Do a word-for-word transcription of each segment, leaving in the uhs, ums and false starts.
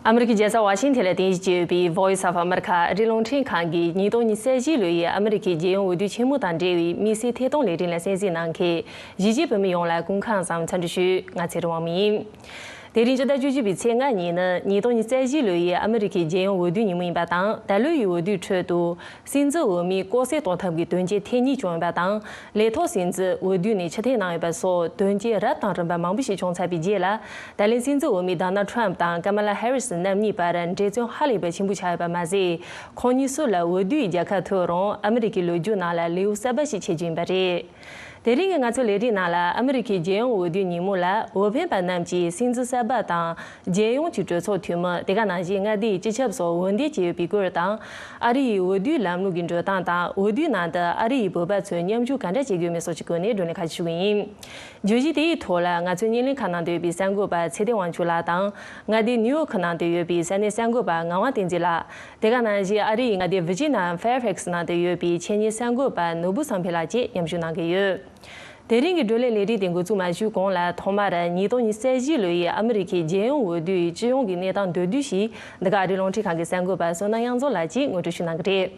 ཨ་མི་རི་ཀའི་རྒྱལ་ས་ཝ་ཤིང་ཐན་ལ་རྟེན་གཞི་བྱས་ཡོད་པའི་Voice of America ཨ་རིའི་རླུང་འཕྲིན་ཁང་གིས་ཉིས་སྟོང་ཉི་ཤུ་རྩ་བཞི་ལོའི་ཨ་མི་རི་ཀའི་རྒྱལ་ཡོངས་འོས་བསྡུ་ཆེན་མོ་དང་འབྲེལ་བའི་དམིགས་བསལ་ཐད་གཏོང་ལས་རིམ་ལ་གསན་གཟིགས་གནང་མཁན་གཞིས་བྱེས་བོད་མི་ཡོངས་ལ་སྐུ་ཁམས་བཟང་འཚམས་འདྲི་ཞུ། ང་ཚེ་རིང་དབང་མོ་ཡིན། དེ་རིང་ཕྱི་ཟླ་བཅུ་གཅིག་པའི་ཚེས་ལྔ་ཉིན་ནི་ཉིས་སྟོང་ཉི་ཤུ་རྩ་བཞི་ལོའི་ཨ་མི་རི་ཀའི་རྒྱལ་ཡོངས་འོས་བསྡུ་ཉིན་མོ་ཡིན་པ་དང་། ད་ལོའི་འོས་བསྡུའི་ཁྲོད་དུ། སྲིད་འཛིན་འོས་མི་ལྐོག་གསོད་གཏོང་ཐབས་ཀྱི་དོན་རྐྱེན་ཐེངས་གཉིས་བྱུང་ཡོད་པ་དང་། ལས་ཐོག་སྲིད་འཛིན་འོས་བསྡུ་ནས་ཕྱིར་འཐེན་གནང་ཡོད་པ་སོགས་དོན་རྐྱེན་རབ་དང་རིམ་པ་མང་པོ་ཞིག་བྱུང་ཚར་བའི་རྗེས་ལ། ད་ལན་སྲིད་འཛིན་འོས་མི་Donald Trump དང་Kamala Harris རྣམ་གཉིས་བར་འབྲེལ་བརྩོན་ཧ་ལས་པ་ཆེན་པོ་ཆགས་ཡོད་པ་མ་ཟད། ཁོང་གཉིས་སུ་ལ་འོས་བསྡུའི་རྒྱལ་ཁ་ཐོབ་རུང་ཨ་མི་རི་ཀའི་ལོ་རྒྱུས་ནང་ལ་ལེའུ་གསར་པ་ཞིག་ཕྱེ་རྒྱུ་ཡིན་པ་རེད། དེ་རིང་གི་ང་ཚོའི་ལས་རིམ་ནང་ལ་ཨ་མི་རི་ཀའི་རྒྱལ་ཡོངས་འོས་བསྡུའི་ཉིན་མོ་ལ་འོས་འཕེན་པ་རྣམས་ཀྱིས་སྲིད་འཛིན་གསར་པ་དང་། རྒྱལ་ཡོངས་ཀྱི་གྲོས་ཚོགས་འཐུས་མི། དེ་ག་ནང་བཞིན་མངའ་སྡེའི་སྤྱི་ཁྱབ་སོགས་འོས་འདེམས་བྱས་ཡོད་པའི་སྐོར་དང་། ཨ་རི་ཡི་འོས་བསྡུའི་ལམ་ལུགས་ཀྱི་འགྲོ་སྟངས་དང་། འོས་བསྡུའི་ནང་དུ་ཨ་རི་ཡི་བོད་པ་ཚོས་མཉམ་ཞུགས་ག་འདྲ་བྱེད་དགོས་མིན་སོགས་ཀྱི་སྐོར་ནས་བགྲོ་གླེང་ཁ་ཤས་ཞུ་གི་ཡིན། བརྗོད་གཞི་དེའི་ཐོག་ལ་ང་ཚོའི་བརྙན་ལེན་ཁང་ནང་དུ་ཡོད་པའི་གསར་འགོད་པ་ཚེ་བརྟན་དབང་ཕྱུག་ལགས་དང་། མངའ་སྡེ་ནིའུ་ཡོག་ཁུལ་ནང་དུ་ཡོད་པའི་ས་གནས་གསར་འགོད་པ་ངག་དབང་བསྟན་འཛིན་ལགས། དེ་ག་ནང་བཞིན་ཨ་རི་ཡི་མངའ་སྡེ་Virginia Fairfax ནང་དུ་ཡོད་པའི་ཆེད་གཉེར་གསར་འགོད་པ་ནོར་བུ་བསམ་འཕེལ་ལགས་བཅས་མཉམ་ཞུགས་གནང་གི་ཡོད། དེ་རིང་གི་བགྲོ་གླེང་ལས་རིམ་དེ་འགོ་འཛུགས་མ་ཞུས་གོང་ལ། ཐོག་མར་ཉིས་སྟོང་ཉི་ཤུ་རྩ་བཞི་ལོའི་ཨ་མི་རི་ཀའི་རྒྱལ་ཡོངས་འོས་བསྡུའི་སྤྱི་ཡོངས་ཀྱི་གནས་སྟངས་མདོར་བསྡུས་ཤིག་འདི་ག་ཨ་རིའི་རླུང་འཕྲིན་ཁང་གི་གསར་འགོད་པ་བསོད་ནམས་དབྱངས་འཛོམས་ལགས་ཀྱིས་ངོ་སྤྲོད་ཞུ་གནང་གི་རེད།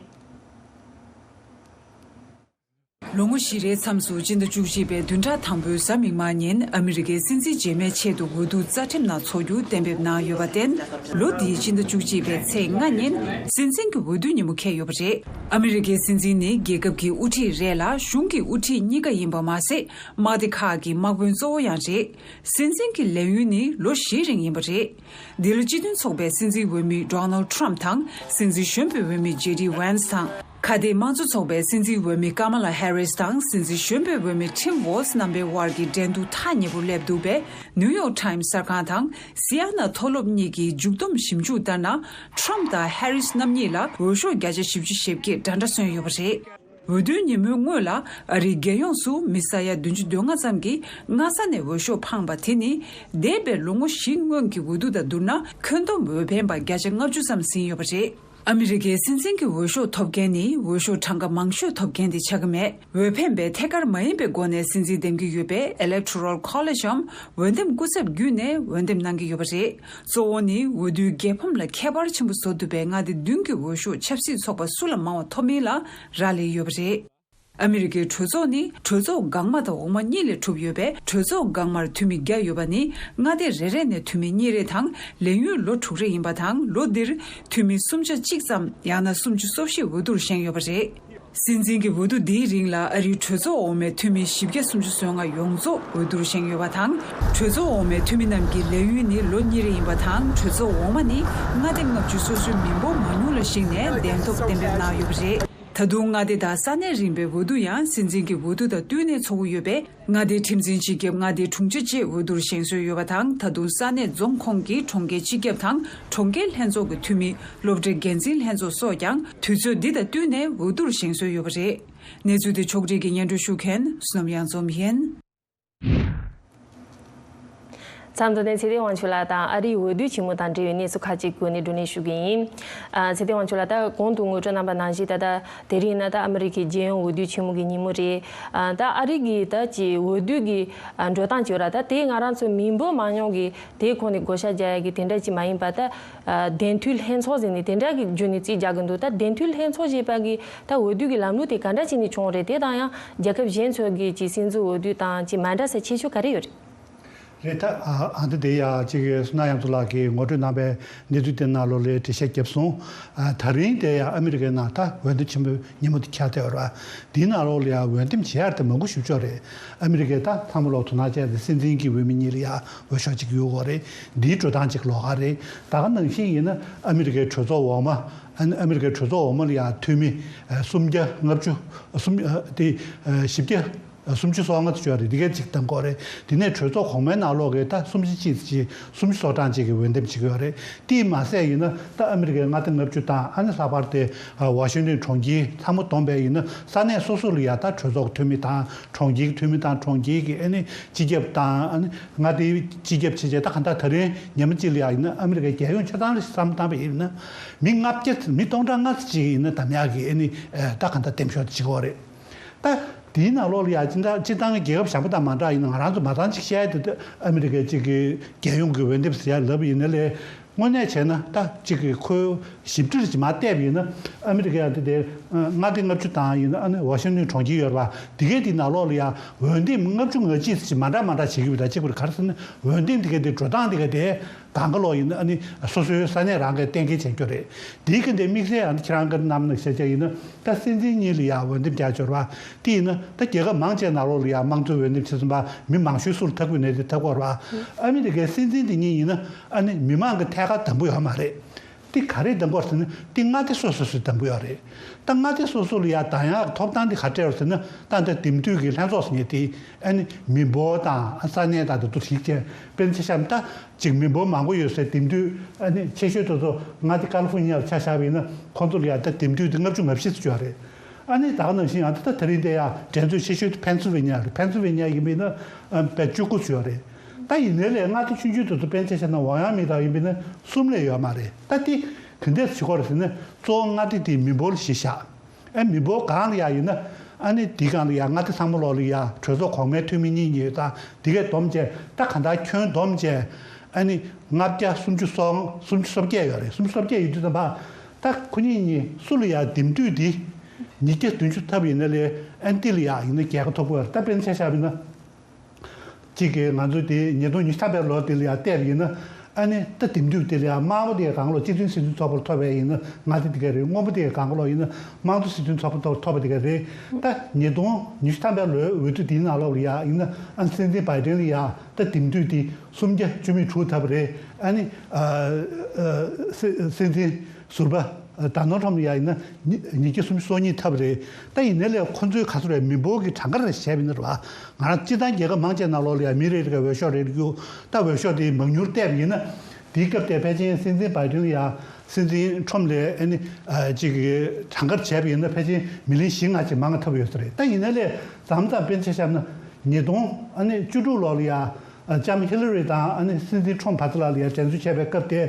ལོ་ངོ་བཞི་རེའི་མཚམས་སུ་སྤྱི་ཟླ་བཅུ་གཅིག་པའི་བདུན་ཕྲག་དང་པོའི་གཟའ་མིག་དམར་ཉིན་ཨ་མི་རི་ཀའི་སྲིད་འཛིན་རྗེས་མའི་ཆེད་དུ་འོས་བསྡུ་རྩ་ཁྲིམས་ནང་འཚོགས་རྒྱུ་གཏན་འབེབས་གནང་ཡོད་པར་བརྟེན། ལོ་འདིའི་སྤྱི་ཟླ་བཅུ་གཅིག་པའི་ཚེས་ལྔ་ཉིན་སྲིད་འཛིན་གྱི་འོས་བསྡུ་ཉིན་མོ་འཁེལ་ཡོད་པ་རེད། ཨ་མི་རི་ཀའི་སྲིད་འཛིན་ནི་རྒྱལ་ཁབ་ཀྱི་དབུ་ཁྲིད་རེ་ལ་གཞུང་གི་དབུ་ཁྲིད་གཉིས་ཀ་ཡིན་པ་མ་ཟད། དམག་སྡེ་ཁག་གི་དམག་དཔོན་གཙོ་བོ་ཡང་རེད། སྲིད་འཛིན་གྱི་ལས་ཡུན་ནི་ལོ་བཞིའི་རིང་ཡིན་པ་རེད། འདི་ལ་སྤྱི་མཐུན་ཚོགས་པའི་སྲིད་འཛིན་འོས་མི་Donald Trump དང་། སྲིད་འཛིན་གཞོན་པའི་འོས་མི་ཇེ་ཌི་ཝན་སི་དང་། ཁ་གཏད་དམངས་གཙོ་ཚོགས་པའི་སྲིད་འཛིན་འོས་མི་Kamala Harris དང་། སྲིད་འཛིན་གཞོན་པའི་འོས་མི་Tim Walz རྣམ་པའི་དབར་གྱི་འགྲན་བསྡུར་ཐག་ཉེ་པོ་སླེབས་འདུག་པས། New York Times གསར་ཁང་དང་Siena མཐོ་སློབ་གཉིས་ཀྱིས་མཇུག་བསྡོམས་ཞིབ་འཇུག་ལྟར་ན། Trump དང་Harris རྣམ་གཉིས་ལ་འོས་ཤོག་བརྒྱ་ཆ་བཞི་བཅུ་ཞེ་བརྒྱད་འདྲ་འདྲ་སོན་ཡོད་པ་རེད། འོས་བསྡུའི་ཉིན་མོའི་སྔོན་ལ་ཨ་རིའི་རྒྱལ་ཡོངས་སུ་མི་ས་ཡ་བདུན་ཅུ་དོན་ལྔ་ཙམ་གྱིས་སྔ་ས་ནས་འོས་ཤོག་འཕངས་པ་དེ་ནི། འདས་པའི་ལོ་ངོ་བཞི་སྔོན་གྱི་འོས་བསྡུ་དང་བསྡུར་ན། ཁྱོན་བསྡོམས་འོས་འཕེན་པ་བརྒྱ་ཆ་ལྔ་བཅུ་ཙམ་ཟིན་ཡོད་པ་རེད། ཨ་མི་རི་ཀའི་སྲིད་འཛིན་གྱི་འོས་ཤོག་ཐོབ་མཁན་ནི། འོས་ཤོག་གྲངས་ཀ་མང་ཤོས་ཐོབ་མཁན་དེ་ཆགས་ཀྱི་མེད། འོས་འཕེན་པས་ཐད་ཀར་མ་ཡིན་པའི་སྒོ་ནས་སྲིད་འཛིན་འདེམས་ཀྱི་ཡོད་པས། Electoral College འམ་འོས་འདེམས་སྐུ་ཚབ་བརྒྱུད་ནས་འོས་འདེམས་གནང་གི་ཡོད་པ་རེད། གཙོ་བོ་ནི་འོས་བསྡུའི་རྒྱལ་ཕམ་ལ་ཁྱད་པར་ཆེན་པོ་བཟོ་ཐུབ་པའི་མངའ་སྡེ་བདུན་གྱི་འོས་ཤོག་ཆབ་སྲིད་ཚོགས་པ་སུ་ལ་མང་བ་ཐོབ་མིན་ལ་རག་ལས་ཡོད་པ་རེད། ཨ་མི་རི་ཀའི་གྲོས་ཚོགས་ནི་གྲོས་ཚོགས་འགག་མ་དང་འོག་མ་གཉིས་ལས་གྲུབ་ཡོད་པས། གྲོས་ཚོགས་འགག་མར་འཐུས་མི་བརྒྱ་ཡོད་པ་ནི་མངའ་སྡེ་རེ་རེ་ནས་འཐུས་མི་གཉིས་རེ་དང་ལས་ཡུན་ལོ་དྲུག་རེ་ཡིན་པ་དང་། ལོ་འདིར་འཐུས་མི་སུམ་ཆ་གཅིག་ཙམ་ཡང་ན་སུམ་ཅུ་སོ་བཞི་འོས་བསྡུར་བཞེངས་ཡོད་པ་རེད། སྲིད་འཛིན་གྱི་འོས་བསྡུ་འདིའི་རིང་ལ་ཨ་རིའི་གྲོས་ཚོགས་འོག་མའི་འཐུས་མི་བཞི་བརྒྱ་སུམ་ཅུ་སོ་ལྔ་ཡོངས་རྫོགས་འོས་བསྡུར་བཞེངས་ཡོད་པ་དང་། གྲོས་ཚོགས་འོག་མའི་འཐུས་མི་རྣམས་ཀྱི་ལས་ཡུན་ནི་ལོ་གཉིས་རེ་ཡིན་པ་དང་། གྲོས་ཚོགས་འོག་མ་ནི་མངའ་སྡེ་ལྔ་བཅུ་སོ་སོའི་མི་འབོར་མང་ཉུང་ལ་གཞིགས་ནས་གདན་ཐོབ་གཏན་འབེབས་གནང་ཡོད་པ་རེད། ད་དུང་མངའ་སྡེ་དང་ས་གནས་རིམ་པའི་འོས་བསྡུ་ཡང་སྲིད་འཛིན་གྱི་འོས་བསྡུ་དང་བསྟུན་ནས་འཚོགས་ཀྱི་ཡོད་པས། མངའ་སྡེའི་ཁྲིམས་འཛིན་སྤྱི་ཁྱབ། མངའ་སྡེའི་དྲུང་ཆེ་བཅས་འོས་བསྡུར་བཞེངས་སྲོལ་ཡོད་པ་དང་། ད་དུང་ས་གནས་རྫོང་ཁོངས་ཀྱི་གྲོང་ཁྱེར་སྤྱི་ཁྱབ་དང་གྲོང་ཁྱེར་ལྷན་ཚོགས་ཀྱི་འཐུས་མི། སློབ་གྲྭའི་འགན་འཛིན་ལྷན་ཚོགས་སོགས་ཀྱང་དུས་ཚོད་འདི་དང་བསྟུན་ནས་འོས་བསྡུར་བཞེངས་སྲོལ་ཡོད་པ་རེད། གནས་ཚུལ་དེ་ཕྱོགས་སྒྲིག་གིས་སྙན་སྒྲོན་ཞུ་མཁན་བསོད་ནམས་གཡང་འཛོམས་ཡིན། མཚམས་འདི་ནས་ཚེ་བརྟན་དབང་ཕྱུག་ལགས་དང་ཨ་རིའི་འོས་བསྡུ་ཆེན་མོ་དང་འབྲེལ་བའི་གནས་ཚུལ་ཁག་ཅིག་སྐོར་ནས་བགྲོ་གླེང་ཞུ་གི་ཡིན། ཨ། ཚེ་བརྟན་དབང་ཕྱུག་ལགས། ད་གོང་དུ་ངོ་སྤྲོད་གནང་པ་ནང་བཞིན། ད་ལྟ་དེ་རིང་ན་ད་ཨ་མི་རི་ཀའི་རྒྱལ་ཡོངས་འོས་བསྡུ་ཆེན་མོ་གི་ཉིན་མོ་རེད། ཨ། ད་ཨ་རི་གི་ད་ཅིག་འོས་བསྡུ་གི་ཨ་འགྲོ་སྟངས་ཅིག་ཡོད་ར། ད་དེ་ང་རང་ཚོ་མི་འབོར་མང་ཉུང་གི་དེའི་ཁོངས་ནས་བགོ་བཤའ་རྒྱག་ཡ་གི་དེ་འདྲ་ཅིག་མ་ཡིན་པ། ད་ཨ་བདེན་མཐུན་ལྷན་ཚོགས་ཟེར་ནས་དེ་འདྲ་གི་བརྗོད་ནས་རྩིས་རྒྱག་གི་འདུག་ད་བདེན་མཐུན་ལྷན་ཚོགས་ཞེས་པ་གི་ད་འོས་བསྡུ་གི་ལམ་ལུགས་དེ་ག་འདྲ་བྱས་ནས་བྱུང་རེད། དེ་དང་ཡང་རྒྱལ་ཁབ་གཞན་ཚོ་གི་ཅིག་སྲིད་འཛིན་འོས་བསྡུ་དང་ཅིག་མ་འདྲ་ས་ཁྱད་ཆོས་ག་རེ་ཡོད་རེད། རེད། ད་ཨ་ཨ་འདི་དེ་ཡ་ཅིག་བསོད་ནམས་གཡང་འཛོམས་ལགས་ཀྱིས་ངོ་སྤྲོད་གནང་པའི་གནས་ཚུལ་དེ་ནང་ལོགས་ལ་འགྲེལ་བཤད་བརྒྱབ་སོང་། ཨ། ད་རིང་དེ་ཡ་ཨ་མི་རི་ཀའི་ནང་ད་འོས་བསྡུ་ཆེན་མོའི་ཉིན་མོ་དེ་ཆགས་བསྡད་ཡོད་རེད་བ། དེའི་ནང་ལོགས་ལ་ཡ་འོས་འདེམས་བྱེད་ཡ་དེ་མང་པོ་ཞེ་པོ་ཅིག་ཡོད་རེད། ཨ་མི་རི་ཀའི་ད་ཚང་མ་ལོག་དོ་སྣང་བྱས་ཏེ་སྲིད་འཛིན་གྱི་འོས་མི་གཉིས་ལ་ཡ་འོས་ཤོག་ཅིག་ཡོད་ཀྱི་ཡོད་རེད། འདིའི་འགྲོ་སྟངས་ཅིག་ལོགས་ཀ་རེད། ད་ག་ནང་བཞིན་ཡིན་ན་ཨ་མི་རི་ཀའི་གྲོས་ཚོགས་འོག་མ། ཨ་ནི་ཨ་མི་རི་ཀའི་གྲོས་ཚོགས་འོག་མ་ལ་ཡ་འཐུས་མི་ཨ་སུམ་བརྒྱ་ལྔ་བཅུ། སུམ་ཨ་དེ་ཨ་བཞི་བརྒྱ་ཨ་སུམ་ཅུ་སོ་ལྔ་ཙམ་ཅིག་ཡོད་རེད། འདི་གའི་ཅིག་གདམ་གོ་རེད། དེ་ནས་གྲོས་ཚོགས་གོང་མའི་ནང་ལོགས་ཀྱི་ད་སུམ་བརྒྱ་གཅིག་ཙམ་ཅིག་སུམ་ཅུ་སོ་གྲངས་ཅིག་གིས་འོས་འདེམས་བྱེད་ཀྱི་ཡོད་རེད། དེས་མ་ཟད་ཡིན་ན་ད་ཨ་མི་རི་ཀའི་མངའ་སྡེ་ལྔ་བཅུ་དང་། ཨ་ནི་ལྷག་པར་དེ་ཨ་ཝ་ཤིང་ཏོན་གྲོང་ཁྱེར་ཚང་མ་བསྡོམས་པས་ཡིན་ན་ས་གནས་སོ་སོ་ལ་ཡ་ད་གྲོས་ཚོགས་ཀྱི་འཐུས་མི་དང་། གྲོང་ཁྱེར་གྱི་འཐུས་མི་དང་། གྲོང་ཁྱེར་གྱི་ཨ་ནི་སྤྱི་ཁྱབ་དང་། ཨ་ནི་མངའ་སྡེའི་སྤྱི་ཁྱབ་བྱས་བྱས། ད་ག་འདྲ་ད་རིང་ཉི་མ་གཅིག་ལ་ཡ་ཡིན་ན་ཨ་མི་རི་ཀའི་རྒྱལ་ཡོངས་ཆ་ཚང་ལ་བསམ་བློ་བཏང་པ་ཡིན་ན། མི་ལྔ་བརྒྱ། མི་སྟོང་ཕྲག་ལྔ་ཙམ་ཅིག་ཡིན་ན་འདེམས་ཡག་གི་ཨ་ནི་ཨ་ད་ག་འདྲ་འདེམས་ཤོག་བྱེད་ཀྱི་ཡོད་རེད། ད་དེའི་ནང་ལོགས་ལ་ཡ་སྤྱིར་བཏང་སྤྱིར་བཏང་གི་རྒྱལ་ཁབ་གཞན་པ་དང་མ་འདྲ་ཡིན་ན། ང་རང་ཚོ་མ་རྩ་ཅིག་བཤད་ཡ་དེ་ད་ཨ་མི་རི་ཀའི་ཅིག་གི་རྒྱལ་ཡོངས་ཀྱི་འོས་འདེམས་ཟེར་ཡ་ལབ་ཡིན་ན་ལས། དངོས་གནས་བྱས་ན་ད་གཅིག་གི་ཁོའི་ཞིབ་འབྲིར་ཅིག་མར་བལྟས་པ་ཡིན་ན་ཨ་མི་རི་ཀའི་ཨ་འདི་དེ་ལྔ་སྡེ་ལྔ་བཅུ་དང་ཡིན་ན་ཨ་ནི་ཝ་ཤིང་ཊོན་གྲོང་ཁྱེར་ཡོད་རེད་པ། དེ་གའི་དེ་ནང་ལོགས་ལ་ཡ་འོས་འདེམས་ལྔ་བཅུ་ང་གཅིག་ཅིག་མ་འདྲ་མ་འདྲ་བྱེད་ཀྱི་ཡོད་པ་ད་གཅིག་པར་ག་རེ་ཟེར་ན་འོས་འདེམས་དེ་གའི་དེ་འགྲོ་སྟངས་དེ་གའི་དེ་གང་ག་ལོག་ཡིན་ན་ཨ་ནི་སོ་སོའི་ས་གནས་རང་གིས་གཏན་འཁེལ་བྱེད་རྒྱུ་རེད། དེའི་ག་འདི་དམིགས་བསལ་ཨ་ནི་ཁྱེད་རང་གི་རྣམ་གནག་བཤད་བྱ་ཡིན་ན་ད་སྲིད་འཛིན་གཉིས་ལ་ཡ་འོས་འདེམས་རྒྱག་ཆོག་རེད་པ། དེ་ཡིན་ན་ད་རྒྱལ་ཁབ་མང་ཆེ་ནང་ལོགས་ལ་ཡ་དམངས་གཙོའི་འོས་འདེམས་བྱེད་ཙམ་པ་མི་མང་ཤོས་སུ་ལ་ཐབས་ཀྱི་ནས་དེ་ཐབས་ཀྱི་རེད་པ། ཨ་མི་རི་ཀའི་སྲིད་འཛིན་དེ་གཉིས་ཡིན་ན། ཨ་ནི་མི་མང་གི་ཐད་ཀར་འདེམས་པོ་ཡོད་མ་རེད། འདི་ག་རེ་འདེམས་པ་རེད་ཟེར་ན་འདི་མངའ་སྡེ་སོ་སོ་སོས་འདེམས་པོ་ཡོད་རེད། ད་མངའ་སྡེ་སོ་སོ་ལ་ཡ་འདེམས་ཡག་གི་ཐོབ་ཐང་འདི་ག་འདྲ་རེད་ཟེར་ན་ད་ལྟ་འདེམས་སྡོད་ཀྱི་ལྷན་ཚོགས་ཟེར་མཁན་དེ་ཨ་ནི་མི་འབོར་དང་ས་གནས་དང་དེ་ཚོ་གཞིར་བྱས་དཔེར་ན་ཆ་བཞག་ན་ད་ཅིག་མི་འབོར་མང་པོ་ཡོད་སའི་འདེམས་སྡོད་ཨ་ནི་ཆེ་ཤོས་དེ་ཚོ་མངའ་སྡེ་ཀ་ལི་ཧྥོ་ནི་ཡ་ལ་ཆ་བཞག་པ་ཡིན་ན་ཁོང་ཚོ་ལ་ཡ་ད་འདེམས་སྡོད་དེ་ལྔ་བཅུ་ང་བཞི་ཙམ་ཡོད་རེད། ཨ་ནི་ད་ག་ནང་བཞིན་ཡང་ད་ལྟ་དེ་རིང་འདི་ཡང་འགྲན་རྩོད་ཆེ་ཤོས་དེ་ཕེན་སིལ་ཝེ་ནི་ཡ་རེད། ཕེན་སིལ་ཝེ་ནི་ཡ་ཡིན་པ་ཡིན་ན་ཨ་དཔེ་བཅུ་དགུ་ཙམ་ཡོད་རེད། ད་ཡིན་ནའི་ལས་མངའ་སྡེ་ཆུང་ཆུང་དེ་ཚོ་དཔེར་ན་ཆ་བཞག་ན་ཝ་ཡོ་མིང་དང་ཡིན་པ་ཡིན་ན་གསུམ་ལས་ཡོད་མ་རེད། ད་དེ་ག་འདྲས་བྱེད་དགོས་རེད་ཟེར་ན་གཙོ་བོ་མངའ་སྡེ་དེའི་མི་འབོར་གཞིར་བཞག་ཨ་མི་འབོར་གང་ལ་ཡ་ཡིན་ན་ཨ་ནི་དེའི་སྒང་ལ་ཡ་མངའ་སྡེ་ཚང་མ་ལོག་ལ་ཡ་གྲོས་ཚོགས་གོང་མའི་འཐུས་མི་གཉིས་གཉིས་ཡོད་ཙང་དེ་གས་བསྡོམས་བྱས་ད་གང་ལྟར་ཁྱོན་བསྡོམས་བྱས་ཨ་ནི་ལྔ་བརྒྱ་སུམ་ཅུ་སོ་སུམ་ཅུ་སོ་བརྒྱད་ཡོད་རེད། སུམ་ཅུ་སོ་བརྒྱད་ཡོད་དུས་ཙམ་པ་ད་ཁོ་གཉིས་གཉིས་སུ་ལ་ཡ་འདེམས་སྡོད་དེ་ཉིས་བརྒྱ་བདུན་ཅུ་ཐོབ་ཡིན་ན་ལས་ཨ་ནི་དེ་ལ་ཡ་ཡིན་ན་རྒྱལ་ཁ་ཐོབ་དགོས་རེད། ད་དཔེར་ན་ཆ་བཞག་པ་ཡིན་ན། གཅིག་གིས་ང་ཚོ་དེ་ཉིས་སྟོང་ཉི་ཤུ་ཐམ་པའི་ལོ་དེ་ལ་ཡང་བལྟས་པ་ཡིན་ན་ཨ་ནི་ད་དེང་དུས་དེ་ལ་ཡང་དམར་པོ་དེ་གང་ལོ་སྤྱི་མཐུན་སྲིད་དོན་ཚོགས་པར་ཐོབ་པ་ཡིན་ན་མངའ་སྡེ་དེ་ག་རེད། སྔོན་པོ་དེ་གང་ལོ་ཡིན་ན་དམངས་གཙོ་སྲིད་དོན་ཚོགས་པ་ཐོབ་ཐོབ་པ་དེ་ག་རེད། ད་ཉིས་སྟོང་ཉི་ཤུ་ཐམ་པའི་ལོའི་འོས་བསྡུ་དེའི་ནང་ལོགས་ལ་ཡང་ཡིན་ན་ཨ་ནི་སྲིད་འཛིན་བྷའི་ཏིན་ལ་ཡང་ད་དེང་དུས་དེ་སུམ་བརྒྱ་བཅུ་མེད་དྲུག་ཐོབ་པ་རེད། ཨ་ནི་ཨ་ཨ་སྲིད་སྲིད་འཛིན་ཟུར་པ་ཌོ་ནལ་ཊམ་ལ་ཡང་ཡིན་ན་ཉི་ཉིས་བརྒྱ་སུམ་ཅུ་སོ་གཉིས་ཐོབ་པ་རེད། ད་ཡིན་ནའི་ལས་ཁོ་ཚོའི་ག་ཚོད་རེད། མི་འབོར་གྱི་གྲངས་ཀ་རེ་བྱས་པ་ཡིན་ན་རེད་བ། ང་རང་སྤྱིར་བཏང་རྒྱལ་ཁབ་མང་ཆེ་ནང་ལོགས་ལ་ཡང་མི་རེ་རེ་ག་འོས་ཤོག་རེ་རེ་གཡུག་ད་འོས་ཤོག་དེའི་མང་ཉུང་བལྟས་པ་ཡིན་ན། དེའི་སྐབས་དེ་ཕལ་ཆེར་སྲིད་འཛིན་བྷའི་ཏིན་ལ་ཡང་སྲིད་འཛིན་ཊམ་ལས་ཨ་ནི་ཨ་ཅིག་གི་གྲངས་ཀ་བྱས་པ་ཡིན་ན་ཕལ་ཆེར་མི་ལོན་བཞི་ལྔ་ཅིག་མང་ང་ཐོབ་ཡོད་ས་རེད། ད་ཡིན་ནའི་ལས་མཚམས་མཚམས་དཔེར་ན་ཆ་བཞག་ན་ཉིས་སྟོང་ཨ་ནི་བཅུ་དྲུག་ལོ་ལ་ཡང་ལྕམ་ཧི་ལ་རི་དང་ཨ་ནི་སྲིད་འཛིན་ཊམ་བར་དུ་ལ་ལ་ཡང་འགྲན་རྩོད་བྱས་པའི་སྐབས་དེ་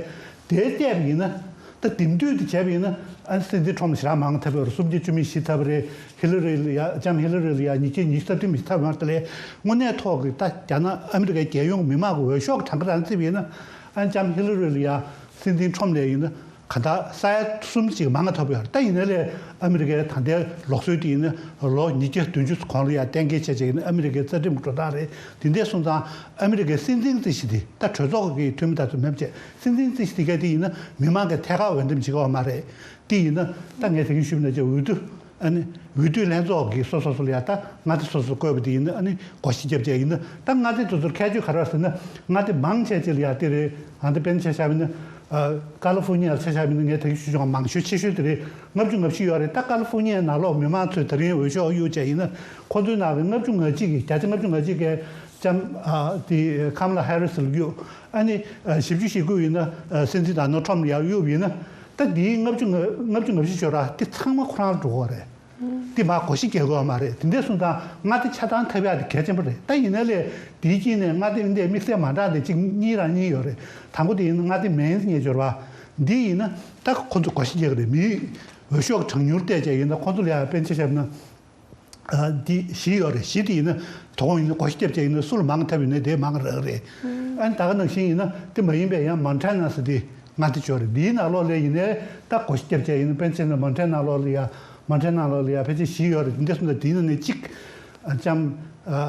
དེ་བལྟས་པ་ཡིན་ན། ད་དེང་དུས་དེ་བྱས་པ་ཡིན་ན་ཨ་ནི་སྲིད་འཛིན་ཊམ་ལ་ཞེ་དྲག་མང་ཐོབ་ཡོད་རེད། སུམ་བརྒྱ་བཅུ་མེད་བཞི་ཐོབ་པ་རེད། ཧི་ལ་རི་ལ་ཡ་ལྕམ་ཧི་ལ་རི་ལ་ཡ་ཉིས་བརྒྱ་ཉི་ཤུ་རྩ་བདུན་མི་ཐོབ་ཡོང་དེ་ལས་དངོས་གནས་ཐོག་གི་ད་རྒྱ་ནག་ཨ་མི་རི་ཀའི་རྒྱལ་ཡོངས་མི་མང་གི་འོས་ཤོག་གི་གྲངས་ཀ་རང་བརྩིས་པ་ཡིན་ན་ཨ་ལྕམ་ཧི་ལ་རི་ལ་ཡ་སྲིད་འཛིན་ཊམ་ལས་ཡིན་ན་ག་ད་ས་ཡ་གསུམ་ཅིག་མང་ང་ཐོབ་ཡོད་རེད། ད་ཡིན་ན་ལས་ཨ་མི་རི་ཀའི་ད་ལྟའི་ལུགས་སྲོལ་དེ་ཡིན་ན་ལོ་ཉིས་བརྒྱ་བདུན་ཅུ་གོང་ལ་ཡ་གཏན་འཁེལ་བྱས་བྱས་ཡིན་ན་ཨ་མི་རི་ཀའི་རྩ་ཁྲིམས་འགྲོ་སྟངས་རེད། དེ་འདྲ་སོང་ཙང་ཨ་མི་རི་ཀའི་སྲིད་འཛིན་རྩིས་གཞི་དེ་ད་གྲོས་ཚོགས་ཀྱི་འཐུས་མི་དང་ཚོ་མེད་པ་བྱས་སྲིད་འཛིན་རྩིས་གཞི་དེ་ག་དེ་ཡིན་ན་མི་མང་གིས་ཐད་ཀར་འོས་འདེམས་བྱེད་ཀྱི་ཡོད་མ་རེད། དེ་ཡིན་ན་ད་ངས་དེ་གིན་ཞུས་པ་ནང་བཞིན་འོས་བསྡུ་ཨ་ནི་འོས་བསྡུ་ལྷན་ཚོགས་ཀྱིས་སོ་སོ་སོ་ལ་ཡ་ད་མངའ་སྡེ་སོ་སོ་བསྐོས་པ་དེ་ཡིན་ན་ཨ་ནི་སྒོར་གཞས་བརྒྱབ་བྱས་ཡིན་ན་ད་མངའ་སྡེ་དེ་ཚོར་ཁྱད་ཆོས་ག་རེ་ཟེར་ན་མངའ་སྡེ་མང་ཆེ་ཅིག་ལ་ཡ་དེ་རེད། ཨ་ནི་དཔེར་ན་ཆ་བཞག་པ་ཡིན་ན་ཨ་ཀ་ལི་ཧྥོར་ནི་ཡ་ལ་ཆ་བཞག་པ་ཡིན་ན་ངས་ད་གིན་ཞུས་བྱུང་བ་མང་ཤོས་ཆེ་ཤོས་དེ་རེད། ལྔ་བཅུ་ང་བཞི་ཡོད་རེད། ད་ཀ་ལི་ཧྥོར་ནི་ཡའི་ནང་ལོགས་མི་མང་ཚོས་ད་རིང་འོས་ཤོག་གཡུག་བྱས་ཡིན་ན་ཁོ་ཚོའི་ནང་གི་ལྔ་བཅུ་ང་གཅིག་གིས་བརྒྱ་ཆ་ལྔ་བཅུ་ང་གཅིག་གིས་ལྕམ་ཨ་དེ་ཁམ་ལ་ཧེ་རི་སི་ལ་གཡུག་ཨ་ནི་ཨ་བཞི་བཅུ་ཞེ་དགུ་ཡིན་ན་ཨ་སྲིད་འཛིན་ཌོ་ནལ་ཊམ་ལ་ཡར་གཡུག་ཡིན་ན། ད་འདིའི་ལྔ་བཅུ་ང་ལྔ་བཅུ་ང་བཞི་ཤོར་ར་དེ་ཚང་མ་ཁོ་རང་ལ་འགྲོ་གི་རེད། དེ་མར་སྒོར་གཞས་རྒྱག་དགོས་ཡོད་མ་རེད། དེ་འདྲ་སོང་ཙང་མངའ་སྡེ་ཆ་ཚང་ཐོབ་ཡག་དེ་གལ་ཆེན་པོ་རེད། ད་ཡིན་ན་ལས་དེའི་དཀྱིལ་ནས་མངའ་སྡེ་འདི་དམིགས་བསལ་མ་འདྲ་དེ་གཅིག་གཉིས་རང་གཉིས་ཡོད་རེད། དང་པོ་དེ་ཡིན་ན་མངའ་སྡེ་མེན་ཟེར་མཁན་ཅིག་ཡོད་རེད་པ། འདི་ཡིན་ན་ད་ཁོ་ཚོ་སྒོར་གཞས་རྒྱག་གི་རེད། མིའི་འོས་ཤོག་གྲངས་ཉུང་བལྟས་བྱས་ཡིན་ན་ཁོ་ཚོ་ལ་ཡང་དཔེར་ན་ཆ་བཞག་ན། ཨ་འདི་བཞི་ཡོད་རེད། བཞི་དེ་ཡིན་ན་དོ་དགོང་ཡིན་ན་སྒོར་གཞས་བརྒྱབ་བྱས་ཡིན་ན་སུ་ལ་མང་ཐོབ་ཡོད་ན་དེ་མང་རག་རེད། ཨ་ནི་ད་ག་ནང་བཞིན་ཡིན་ན་དེ་མ་ཡིན་པའི་ཡང་མོན་ཊ་ན་ཟེར་དེ་མངའ་སྡེ་ཅིག་ཡོད་རེད། འདིའི་ནང་ལོགས་ལ་ཡིན་ནའི་ད་སྒོར་གཞས་བརྒྱབ་བྱས་ཡིན་ན་དཔེར་ན་ཆ་བཞག་ན་མོན་ཊ་ན་ལོགས་ལ་ཡ་མོན་ཊ་ན་ལོགས་ལ་ཡ་ཕལ་ཆེར་བཞི་ཡོད་རེད། འདི་འདྲ་སོང་ཙང་དེའི་ནང་ནས་གཅིག་ཨ་ལྕམ་ཨ་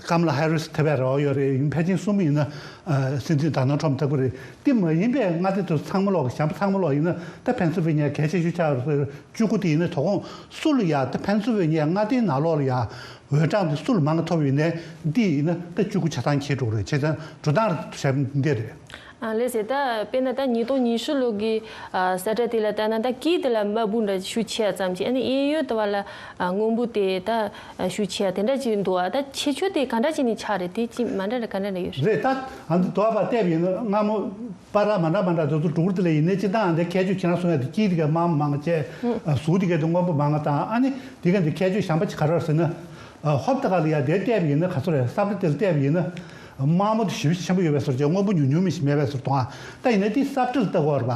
ཀམ་ལ་ཧེ་རི་སི་ཐོབ་པའི་རེ་བ་ཡོད་རེད། ཡིན་ཕལ་ཆེར་གསུམ་ཡིན་ན་ཨ་སྲིད་འཛིན་ཌོ་ནལ་ཊམ་ཐོབ་ཀྱི་རེད། དེ་མ་ཡིན་པའི་མངའ་སྡེ་དེ་ཚང་མ་ལོག་གཞན་པ་ཚང་མ་ལོག་ཡིན་ན་ད་ཕེན་སིལ་ཝེ་ནི་ཡ་གལ་ཆེ་ཤོས་ཆགས་ཡོད་རེད། བཅུ་དགུ་དེ་ཡིན་ན་དོ་དགོང་སུ་ལ་ཡ་ད་ཕེན་སིལ་ཝེ་ནི་ཡ་མངའ་སྡེའི་ནང་ལོགས་ལ་ཡ་འོས་གྲངས་དེ་སུ་ལ་མང་ཐོབ་ཡོད་ནའི་འདི་ཡིན་ན་ད་བཅུ་དགུ་ཆ་ཚང་ཁེལ་འགྲོ་གི་རེད། བྱས་ཙང་འགྲོ་སྟངས་རེད་བྱས་འདི་རེད། ཨ་ལགས་སེ། ད་དཔེར་ན་ད་ཉིས་སྟོང་ཉི་ཤུ་ལོ་གི་ཨ་གསལ་བསྒྲགས་དེ་ལ་ལྟ་ན་ད་སྐད་དེ་ལ་དམའ་འབུ་འདྲ་ཤུགས་ཆེ་ཡ་ཙམ་གྱིས། ཨ་ནི་གཡས་གཡོན་དུ་བ་ལ་ཨ་སྔོན་པོ་དེ་ད་ཨ་ཤུགས་ཆེ་ཡ་དེ་འདྲ་ཅིག་འདུག་ཨ་ད་ཁྱད་ཆོས་དེ་ག་འདྲ་ཅིག་ནས་ཆགས་རེད། དེ་ཅིག་མ་འདྲ་རེད་ག་འདྲ་འདྲ་ཡོད་རེད། རེད། ད་ཨ་འདི་དོ་བ་བལྟས་པ་ཡིན་ན་སྔ་མོ་པར་ར་མ་འདྲ་མ་འདྲ་དེ་ཚོ་འགྲོ་གི་རེད་དེ་ལས་ཡིན་ནའི་སྤྱིར་བཏང་ཨ་འདི་ཁྱད་ཆོས་ཁྱེད་རང་གསུང་ཡ་དེ་དཀྱིལ་དེ་ག་དམར་མོ་མང་བྱས། ཨ་ཟུར་དེ་ག་དེ་སྔོན་པོ་མང་བ་དང་། ཨ་ནི་དེ་ག་འདི་ཁྱད་ཆོས་གཞན་པ་ཅིག་ག་རེ་རེད་ཟེར་ན། ཨ་ཧོབ་ཏེ་ག་ལ་ཡ་དེ་བལྟས་པ་ཡིན་ན་ག་ཚོད་རེད། ས་བཀྲ་དེ་ལ་བལྟས་པ་ཡིན་ན། དམའ་མོ་དེ་ཞེ་པོ་ཆེན་པོ་ཡོད་པའི་བཟོ་འདྲ་བྱས། སྔོན་པོ་ཉུང་ཉུང་མི་ཞིག་མེད་པའི་བཟོ་འདྲ་མཐོང་ཨ། ད་ཡིན་ན་དེ་ས་ཁྲ་ལ་ལྟ་དགོས་རེད་པ།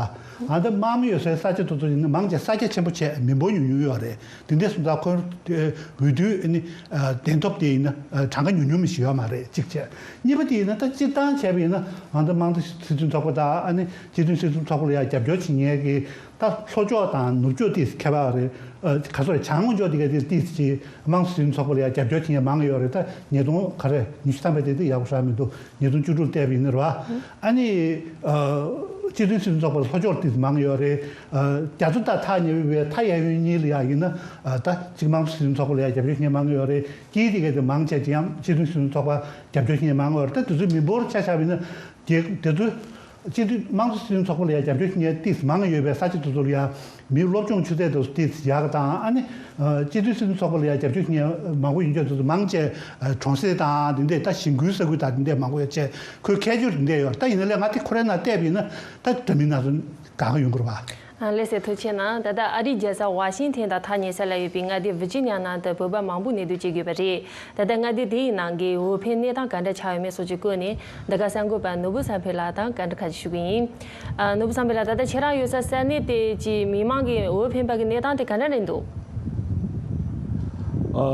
ཨ་ད་དམའ་མོ་ཡོད་སའི་ས་ཆ་དེ་ཚོ་ཡིན་ན་མང་ཆེ་ས་ཆ་ཆེན་པོ་བྱས། མི་འབོར་ཉུང་ཉུང་ཡོད་རེད། དེ་འདྲ་སོང་ཙང་ཁོ་འོས་བསྡུའི་ཨ་ནི་གདན་ཐོབ་དེ་ཡིན་ན་གྲངས་ཀ་ཉུང་ཉུང་མི་ཞིག་ཡོད་མ་རེད། གཅིག་བྱས། གཉིས་པ་དེ་ཡིན་ན་ད་སྤྱིར་བཏང་བྱས་པ་ཡིན་ན་ཨ་ད་དམངས་གཙོ་སྲིད་དོན་ཚོགས་པ་དང་ཨ་ནི་སྤྱི་མཐུན་སྲིད་དོན་ཚོགས་པ་ལ་ཡང་རྒྱབ་སྐྱོར་བྱེད་མཁན་གྱི་ད་ལྷོ་ཕྱོགས་དང་ནུབ་ཕྱོགས་ཏིས་ཁྱད་པར་རེད། ཨ་ག་ཚོད་རེད། བྱང་ཕྱོགས་དེ་ག་དེ་ཏིས་ཀྱི་དམངས་གཙོ་སྲིད་དོན་ཚོགས་པ་ལ་ཡང་རྒྱབ་སྐྱོར་བྱེད་མཁན་མང་ཡོད་རེད། ད་ཉིས་སྟོང་ག་རེ་ཉི་ཤུ་ཐམ་པ་དེ་དེ་ཡག་པོ་ཧྲ་མི་འདུག་ཉིས་སྟོང་བཅུ་དྲུག་བལྟས་པ་ཡིན་ན་རེད་པ། ཨ་ནི་ཨ་སྤྱི་མཐུན་སྲིད་དོན་ཚོགས་པ་ལ་ལྷོ་ཕྱོགས་ཏིས་མང་ཡོད་རེད། ཨ་རྒྱ་མཚོ་དང་ཐག་ཉེ་བའི་མཐའ་གཡས་གཡོན་གཉིས་ལ་ཡང་ཡིན་ན་ཨ་ད་གཅིག་དམངས་གཙོ་སྲིད་དོན་ཚོགས་པ་ལ་ཡང་རྒྱབ་སྐྱོར་བྱེད་མཁན་མང་ཡོད་རེད། དཀྱིལ་དེ་ག་དེ་མང་ཆེ་ཅིག་ཡང་སྤྱི་མཐུན་སྲིད་དོན་ཚོགས་པ་རྒྱབ་སྐྱོར་བྱེད་མཁན་མང་ཡོད་རེད། ད་དེ་ཚོའི་མི་འབོར་ཆ་བཞག་པ་ཡིན་ན་དེ་དེ་ཚོའི། སྤྱི་འཐུས་དམངས་གཙོ་སྲིད་དོན་ཚོགས་པ་ལ་ཡང་རྒྱབ་སྐྱོར་བྱེད་མཁན་ཏིས་མང་ཡོད་པའི་ས་ཆ་དེ་ཚོ་ལ་ཡང་མི་སློབ་སྦྱོང་ཆུ་ཚད་དེ་ཚོ་ཏིས་ཡག་ག་དང་། ཨ་ནི་ཨ་སྤྱི་འཐུས་སྲིད་དོན་ཚོགས་པ་ལ་ཡང་རྒྱབ་སྐྱོར་བྱེད་མཁན་མང་པོ་ཡོད་མཁན་དེ་ཚོ་མང་ཆེ་ཨ་གྲོང་གསེབ་དང་དེ་འདྲས་ད་གཞིས་ཁུལ་ས་ཁུལ་དང་དེ་འདྲས་མང་པོ་ཡོད་ཅེས་ཁོའི་ཁྱད་ཆོས་དེ་འདྲས་ཡོད་རེད། ད་ཡིན་ན་ལས་ང་དེ་ཁོ་རའི་ནང་བལྟས་པ་ཡིན་ན་ད་འདྲ་མིན་སྣ་ཚོགས་གང་ག་ཡོང་གི་རེད་པ། ཨ་ལགས་སེ་ཐུགས་རྗེ་གནང་། ད་ལྟ་ཨ་རིའི་རྒྱལ་ས་ཝ་ཤིང་ཐན་དང་ཐག་ཉེ་ས་ལ་ཡོད་པའི་མངའ་སྡེ་ཝི་ཇི་ནི་ཡ་ནང་དུ་བོད་པ་མང་པོ་གནས་སྡོད་བྱེད་ཀྱི་ཡོད་པ་རེད། ད་ལྟ་མངའ་སྡེ་དེའི་ནང་གི་འོས་འཕེན་གནས་སྟངས་ག་འདྲ་ཆགས་ཡོད་མེད་སོགས་ཀྱི་སྐོར་ནས་འདི་ག་གསར་འགོད་པ་ནོར་བུ་བསམ་འཕེལ་ལགས་དང་བཀའ་འདྲི་ཁ་ཤས་ཞུ་གི་ཡིན། ཨ་ནོར་བུ་བསམ་འཕེལ་ལགས། ད་ལྟ་ཁྱེད་རང་ཡོད་ས་ས་གནས་དེ་གྱི་མི་མང་གི་འོས་འཕེན་པ་གི་གནས་སྟངས་དེ་ག་འདྲ་རེད་འདུག་ཨ་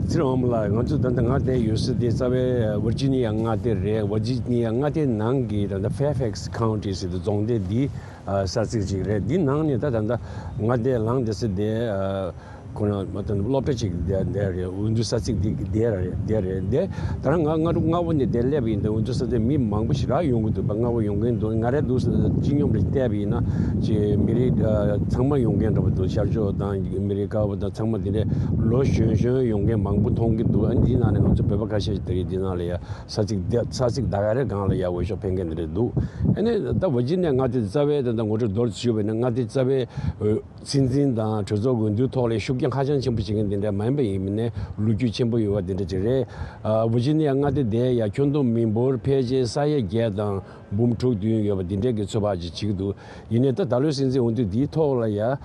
ཚེ་རིང་དབང་མོ་ལགས། ང་ཚོ་ད་ལྟ་ང་བསྡད་ཡོད་ས་དེ་རྩ་བའི་ཝར་ཇི་ནི་ཡ་མངའ་སྡེ་རེད། ཝར་ཇི་ནི་ཡ་མངའ་སྡེ་ནང་གི་ད་ལྟ་ཕེར་ཕེག་སི་ཁའུན་ཊི་ཟེར་དུས་རྫོང་སྡེ་འདི་ཨ་ས་ཚིགས་ཅིག་རེད། འདི་ནང་ནས་ད་ད་ལྟ་མངའ་སྡེ་ལངས་བསྡད་ས་དེ་ཨ་ཁོ་རང་མ་ད་སློབ་གྲྭ་ཅིག་བསྡད་བསྡད་རེད། འོས་བསྡུ་ས་ཚིགས་འདི་བསྡད་རེད། བསྡད་རེད། འདི་ད་རང་ང་སྔ་དྲོ་སྔ་པོ་ནས་བསྡད་སླེབས་ཡིན། ད་འོས་བསྡུ་ས་ཚིགས་མི་མང་པོ་ཞིག་རག་ཡོང་གི་འདུག་པ། སྔ་པོ་ཡོང་གི་འདུག་ང་རའི་འདུག་ས་སྤྱི་སྙོམས་རེ་བལྟས་པ་ཡིན་ན་ཅིག་མི་རིགས་ཨ་ཚང་མ་ཡོང་མཁན་འདྲ་པོ་འདུག་ཤར་ཕྱོགས་དང་མི་རིགས་དཀར་པོ་དང་ཚང་མ་འདི་འདྲའི་ལོ་གཞོན་གཞོན་ཡོང་མཁན་མང་པོ་མཐོང་གི་འདུག་ཨ་འདིའི་ནང་ནས་ང་ཚོ་བོད་པ་ཁ་ཤས་ཤིག་ད་རེས་འདི་ནང་ལ་ཡ་ས་ཚིགས་བསྡད་ས་ཚིགས་ད་ག་རེ་སྒང་ལ་ཡ་འོས་ཤོག་འཕེན་མཁན་འདི་འདྲ་འདུག་ཨ་ནི་ད་ཝར་ཇི་ནི་ཡ་མངའ་སྡེ་རྩ་བའི་ད་ད་ངོ་སྤྲོད་མདོར་ཞུས་པ་ཡིན་ན་མངའ་སྡེ་རྩ་བའི་འོས་སྲིད་འཛིན་དང་གྲོས་ཚོགས་འོས་བསྡུའི་ཐོག་ལ་ཤུགས་རྐྱེན་ཧ་ཅང་ཆེན་པོ་བྱེད་མཁན་འདི་འདྲ་མ་ཡིན་པ་ཡིན་ནའི་ལོ་རྒྱུས་ཆེན་པོ་ཡོད་པ་འདི་འདྲ་ཅིག་རེད། ཨ་ཝར་ཇི་ནི་ཡ་མངའ་སྡེ་དེ་ཡ་ཁྱོན་བསྡོམས་མི་འབོར་ཕལ་ཆེར་ས་ཡ་བརྒྱད་དང་འབུམ་དྲུག་བདུན་ཡོད་པ་འདི་འདྲའི་གི་ཚོད་དཔག་ཅིག་བྱེད་ཀྱི་འདུག་ཡིན་ནའི་ད་ད་ལོའི་སྲིད་འཛིན་འོས་བསྡུ་འདིའི་ཐོག་ལ་ཡ་ཨ་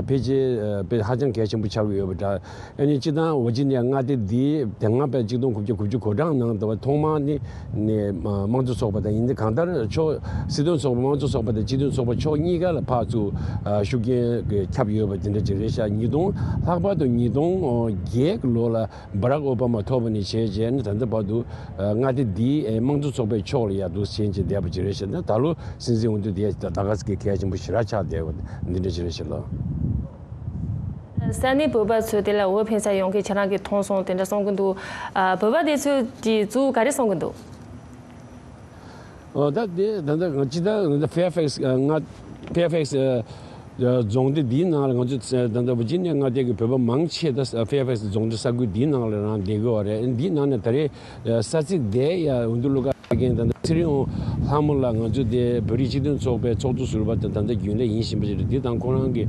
ཕལ་ཆེར་ཨ་དཔེ་ཧ་ཅང་གལ་ཆེན་པོ་ཆགས་ཀྱི་ཡོད་པ་འདྲ། ཨ་ནི་སྤྱིར་བཏང་ཝར་ཇི་ནི་ཡ་མངའ་སྡེ་འདི་དེ་སྔ་བར་གཅིག་སྟོང་དགུ་བརྒྱ་དགུ་བཅུ་གོ་གྲངས་ནང་དུ་ཐོག་མར་ནི་ནས་དམངས་གཙོ་ཚོགས་པ་དང་ཡིན་ཏེ་གང་ལྟར་ཕྱོགས་སྲིད་དོན་ཚོགས་པ་དམངས་གཙོ་ཚོགས་པ་དང་སྤྱི་མཐུན་ཚོགས་པ་ཕྱོགས་གཉིས་ཀ་ལ་ཕར་ཚུར་ཤུགས་རྐྱེན་ཁྱབ་ཡོད་པ་དེ་འདྲ་ཅིག་རེད་ཤག་ཉིས་སྟོང་ལྷག་པར་དུ་ཉིས་སྟོང་བརྒྱད་ཀྱི་ལོ་ལ་སྦ་རག་ཨོ་བྷ་མ་ཐོབ་པ་ནས་བྱས་རྗེས་ནི་ད་ལྟ་བར་དུ་མངའ་སྡེ་འདིའི་དམངས་གཙོ་ཚོགས་པའི་ཕྱོགས་ལ་ཡར་འདུག་ཕྱིན་བྱས་བསྡད་པ་ཅིག་རེད་ཤག་ད་ད་ལོ་སྲིད་འཛིན་འོས་བསྡུ་དེ་ད་ག་ཟེ་གལ་ཆེན་པོ་ཞེ་དྲག་ཆགས་བསྡད་པ་འདི་འདྲ་ཅིག་རེད་ཤག་ལགས། ས་གནས་བོད་པ་ཚོས་དེ་ལ་འོས་འཕེན་ས་ཡོང་མཁན་ཁྱེད་རང་གིས་མཐོང་སོང་དེ་འདྲ་གསུང་གི་འདུག་ཨ་བོད་པ་དེ་ཚོས་ཀྱིས་གཙོ་བོ་ག་རེ་གསུང་གི་འདུག་ཨ་ད་དེ་ད་ལྟ་ང་ཅི་ད་ད་ཕེར་ཕེག་སི་ང་ཕེར་ཕེག་སི་རྫོང་སྡེ་འདིའི་ནང་ལ་ང་ཚོ་ད་ལྟ་ཝར་ཇི་ནི་ཡ་མངའ་སྡེ་གི་བོད་པ་མང་ཆེ་ད་ཕེར་ཕེག་སི་རྫོང་སྡེ་ས་ཁུལ་འདིའི་ནང་ལ་རང་བསྡད་ཀྱི་ཡོད་རེད། འདིའི་ནང་ནས་ད་རེས་ས་ཚིགས་དེ་ཡ་འོས་བསྡུ་བློ་དཀར་མཁན་ད་ལྟ་ཚེ་རིང་ལྷ་མོ་ལགས་ང་ཚོ་དེ་བོད་རིགས་སྤྱི་མཐུན་ཚོགས་པའི་ཚོགས་གཙོ་ཟུར་པ་དང་ད་ལྟ་རྒྱུན་ལས་ཡིན་བཞིན་པ་ཞིག་རེད། འདི་དང་ཁོ་རང་གི་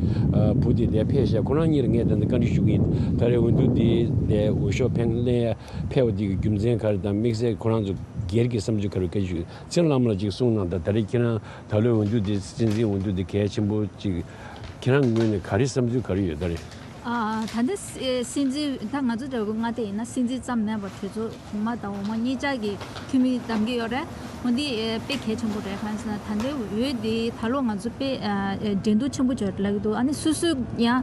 བུ་དེ་དེ་ཕེབས་ཤག་ཁོ་རང་གཉིས་ལ་ངས་ད་ལྟ་བཀའ་འདྲི་ཞུ་གི་ཡིན། ད་རེས་འོས་བསྡུ་འདི་དེ་འོས་ཤོག་འཕེན་ལེན་ཡ་ཕེབས་པ་འདི་གི་རྒྱུ་མཚན་ག་རེ་དང་དམིགས་བསལ་ཁོ་རང་ཚོ་སྒེར་གྱི་བསམ་ཚུལ་ག་རེ་སྐད་ཆ་ཞུ། ཚེ་རིང་ལྷ་མོ་ལགས་ཅིག་གསུངས་གནང་དང་། ད་རེས་ཁྱེད་རང་ད་ལོའི་འོས་བསྡུ་འདི་སྲིད་འཛིན་འོས་བསྡུ་འདི་གལ་ཆེན་པོ་ཅིག་ཁྱེད་རང་ངོས་ནས་ག་རེ་བསམ་ཚུལ་ག་རེ་ཡོད་ད་རེས། ཨ་ད་ལྟ་སྲིད་འཛིན་ད་ང་ཚོ་འདྲ་བོ་མངའ་སྡེ་ཡིན་ན་སྲིད་འཛིན་ཙམ་མིན་པར་གྲོས་ཚོགས་གོང་མ་དང་འོག་མ་གཉིས་ཆ་གི་འཐུས་མི་བདམས་ཀྱི་ཡོད་རེད། འོ་འདི་དཔེ་གལ་ཆེན་པོ་རེད། གང་ཟེར་ན་ད་ལྟའི་འོས་འདི་ད་ལོ་ང་ཚོ་དཔེ་འགྲན་བསྡུར་ཆེན་པོ་བྱས་ལབ་ཀྱི་འདུག་ཨ་ནི་སུ་སུ་ཡང་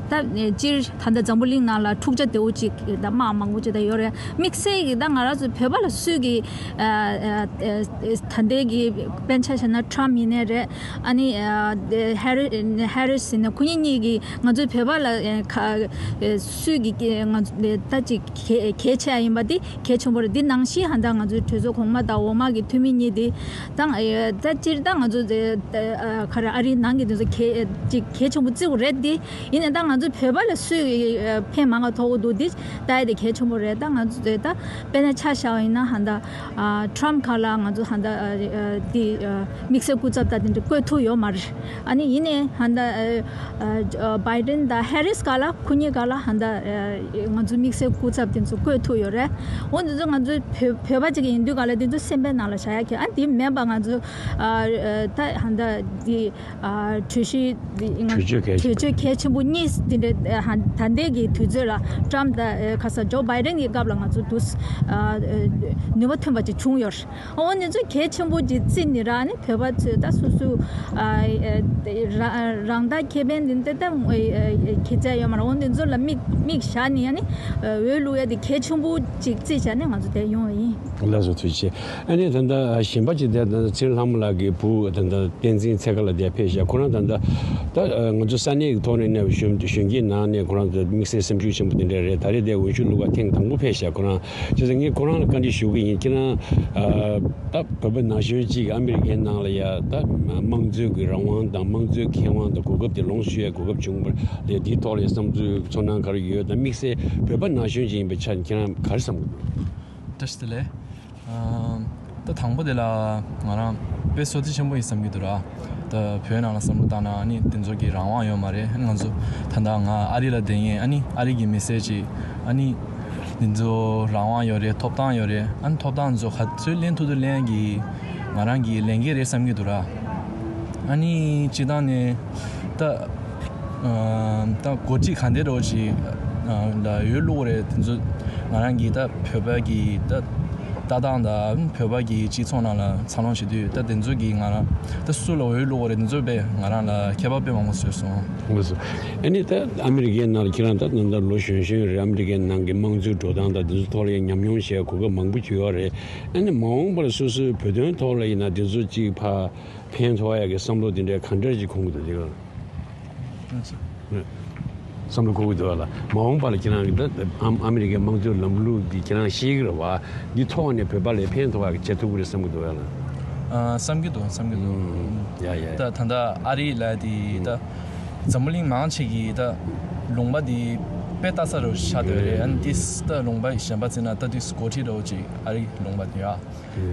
ད་སྤྱིར་ད་ལྟ་འཛམ་བུ་གླིང་ནང་ལ་འཁྲུག་ཆ་དེ་འོ་ཅིག་ད་དམག་མང་པོ་ཅིག་ད་ཡོད་རེད། དམིགས་བསལ་གྱི་ད་ང་རང་ཚོ་བོད་པ་ལ་སུས་ཀྱི་ད་ལྟའི་གི་དཔེར་ན་ཆ་བཞག་ན་ཁྲམ་ཡིན་ནའི་རེད། ཨ་ནི་ཧེ་རི་ཧེ་རི་སི་ཡིན་ན་ཁོ་གཉིས་གཉིས་ཀྱི་ང་ཚོའི་བོད་པ་ལ་ཁ་སུས་ཀྱི་ང་ཚོ་ད་ཅིག་གལ་གལ་ཆེ་ཡ་ཡིན་པ་དེ་གལ་ཆེན་པོ་རེད། འདི་ནང་བཞིན་ཧ་ད་ང་ཚོའི་གྲོས་ཚོགས་གོང་མ་དང་འོག་མ་གི་འཐུས་མི་གཉིས་དེ་ད་ད་སྤྱིར་ད་ང་ཚོ་ག་རེ་ཨ་རིའི་ནང་གི་དེ་ཚོ་གལ་ཅིག་གལ་ཆེན་པོ་བརྩི་དགོས་རེད། དེ་ཡིན་ནའི་ད་ང་ཚོའི་བོད་པ་ལ་སུས་ཕན་མང་བ་ཐོགས་ཀྱི་འདུག་འདི་ལྟ་ཡ་དེ་གལ་ཆེན་པོ་རེད། ད་ང་ཚོ་ད་དཔེར་ན་ཆ་བཞག་པ་ཡིན་ན་ཧ་ད་ཁྲམ་ཁ་ལ་ང་ཚོ་ཧ་ད་དེ་དམིགས་བསལ་སྐུ་ཚབ་ད་དེ་འདྲ་བསྐོ་ཐུབ་ཡོད་མ་རེད། ཨ་ནི་ཡིན་ནའི་ཧ་ད་བྷའི་ཌེན་དང་ཧེ་རིས་ག་ལ་ཁོ་གཉིས་ག་ལ་ཧ་ད་ང་ཚོ་དམིགས་བསལ་སྐུ་ཚབ་དེ་ཚོ་བསྐོ་ཐུབ་ཡོད་རེད། འོ་འདི་ཚོ་ང་ཚོ་བོད་བོད་པ་ཅིག་ཡིན་དུས་ག་ལ་དེ་ ཚོའི་སེམས་པའི་ནང་ལ་བཞག་ཡ་གི། ཨ་འདི་མིན་པ་ང་ཚོ་ཨ་ད་ཧ་ད་འདི་ཨ་གྲོས་གཞི་འདི་ང་གྲོས་ཆོད་གལ་ཆེ། གྲོས་ཆོད་གལ་ཆེན་པོ་གཉིས་འདི་འདྲ་ཧ་ད་ལྟའི་གི་དུས་ཚོད་ལ་ཊམ་དང་ཁ་ས་ཇོ་བྷའི་ཌེན་གི་སྐབས་ལ་ང་ཚོ་འདུག་ཨ་ནུས་པ་ཐོན་པ་ཅིག་བྱུང་ཡོད། འོ་འདི་ཚོ་གལ་ཆེན་པོ་ཅིག་བརྩིས་ནས་ར་ནི་བོད་པ་ཚོས་ད་སོ་སོ་ཨ་ཨ་ར་རང་ཐག་ཁེ་ཕན་འདི་འདི་ད་ཨ་ཨ་ཁྱད་ཚད་ཡོད་མ་རེད། འོ་འདི་ཚོ་ལ་དམིགས་དམིགས་བཞག་ནས་ཡ་ནི་འོས་བླུག་ཡ་དེ་གལ་ཆེན་པོ་ཅིག་བརྩིས་བྱས་ནས་ང་ཚོ་དེ་ཡོང་བ་ཡིན། ལགས་སོ། ཐུགས་རྗེ་ཆེ། ཨ་ནི་ད་ལྟ་གཞན་པ་ཅིག་དེ་ད་ལྟ་ཚེ་རིང་ལྷ་མོ་ལགས་ཀྱི་བུ་ད་ལྟ་བསྟན་འཛིན་འཚོལ་ཁ་ལགས་དེ་ཕེབས་ཤག་ཁོ་རང་ད་ལྟ་ད་ང་ཚོ་ས་གནས་ཀྱི་ཐོག་ནས་ནས་གཞོན་གཞོན་སྐྱེས་ནང་ནས་ཁོ་རང་ད་དམིགས་བསལ་སེམས་ཤུགས་ཆེན་པོ་དེ་འདྲ་རེད། ད་རེས་དེ་འོས་ཤོག་བླུག་པ་ཐེངས་དང་པོ་ཕེབས་ཤག་ཁོ་རང་བྱས་ཙང་ངས་ཁོ་རང་ལ་བཀའ་འདྲི་ཞུ་གི་ཡིན། ཁྱེད་རང་ད་བོད་པ་ན་གཞོན་གཅིག་ཨ་མི་རི་ཀའི་ནང་ལ་ཡ་ད་དམངས་གཙོའི་གི་རང་དབང་དང་དམངས་གཙོའི་ཁེ་དབང་དང་གོ་སྐབས་དེ་ལོངས་སྤྱོད་ཡ་གོ་སྐབས་བྱུང་བ་རེད། དེའི་ཐོག་ལ་བསམ་ཚུལ་ཚོར་སྣང་ག་རེ་ཡོད་དང་། དམིགས་བསལ་བོད་པ་ན་གཞོན་ཅིག་ཡིན་པའི་ཆ་ནས་ཁྱེད་རང་ག་རེ་བསམ་གི་འདུག་བཀྲ་ཤིས་བདེ་ལེགས། ཨམ། ད་དང་པོ་དེ་ལ་ང་རང་དཔེ་བསོད་བདེ་ཆེན་པོ་ཡིན་བསམ་གྱི་འདུག་ར། ད་བོད་ནང་ལ་བསམ་བློ་བཏང་ན་ཨ་ནི་དེ་ཚོ་གི་རང་དབང་ཡོད་མ་རེད། ང་ཚོ་ད་ལྟ་ང་ཨ་རི་ལ་བསྡད་མཁན་ཨ་ནི་ཨ་རི་གི་མི་སེར་ཅིག་ཨ་ནི་དེ་ཚོ་རང་དབང་ཡོད་རེད། ཐོབ་ཐང་ཡོད་རེད། ཨ་ནི་ཐོབ་ཐང་ཚོ་ག་ཚོད་ལེན་ཐུབ་ཐུབ་ལེན་གི་ང་རང་གི་ལས་འགན་རེད་བསམ་གྱི་འདུག་ར། ཨ་ནི་སྤྱིར་བཏང་ནས་ད་ཨ་ད་འགོ་ཁྲིད་ག་འདྲ་འདྲ་བོ་ཞིག་ཨ་ལ་འོས་བླུག་རེད། དེ་ཚོ་ང་རང་གི་ད་བོད་པ་གི་ད་ལྟ་སྟངས་དང་བོད་པ་གི་སྤྱི་ཚོགས་ནང་ལ་འཚར་ལོངས་བྱེད་དུས་ད་དེ་ཚོ་གི་ང་རང་ད་སུ་ལ་འོས་བླུག་རེད། དེ་ཚོ་དཔེ་ང་རང་ལ་ཁྱད་པར་དཔེ་མང་པོ་བཟོས་སོང་། ལགས་སོ། ཨ་ནི་ད་ཨ་མི་རི་ཀའི་ནང་ལ་ཁྱེད་རང་ད་ད་ལྟ་ལོ་གཞོན་གཞོན་རེད། ཨ་མི་རི་ཀའི་ནང་གི་དམངས་གཙོའི་འགྲོ་སྟངས་དང་དེ་ཚོ་ཐོག་ལ་ཡང་ཉམས་མྱོང་བྱས་གོ་སྐབས་མང་པོ་ཅིག་ཡོད་རེད། ཨ་ནི་མ་འོངས་པར་སོ་སོའི་བོད་དོན་ཐོག་ལ་ཡིན་ན་དེ་ཚོ་གཅིག་ཕར་ཕན་ཐོགས་ཡག་གི་བསམ་བློ་དེ་འདྲ་ག་འདྲ་ཅིག་འཁོར་གྱི་འདུག་དེ་ག་ལ། བསམ་བློ་འཁོར་གྱི་འདུག་ལ། མ་འོངས་པ་ལ་ཁྱེད་རང་གི་ད་ཨམ་ཨ་མི་རི་ཀའི་དམངས་གཙོའི་ལམ་ལུགས་འདི་ཁྱེད་རང་ཤེས་ཀྱི་རེད་བ། འདི་ཐོག་ནས་བོད་པ་ལ་ཕན་ཐོགས་ཡག་གི་བྱེད་ཐུབ་ཀྱི་རེད་བསམ་གྱི་འདུག་ལ། ཨ། བསམ་གྱི་འདུག་བསམ་གྱི་འདུག་ཨུམ། ཡ་ཡ། ད་ད་ལྟ་ཨ་རི་ལ་དེ་ད་འཛམ་བུ་གླིང་མང་ཆེ་གིས་ད་ལུང་པ་འདི་དཔེ་ལྟ་ས་རུ་ཆགས་བསྡད་རེད། ཨ་ནི་ད་ལུང་པ་གཞན་པ་བརྩིས་ན་ད་དུས་འགོ་ཁྲིད་འདྲ་བོ་ཅིག་ཨ་རི་ལུང་པ་དེ་ཡ།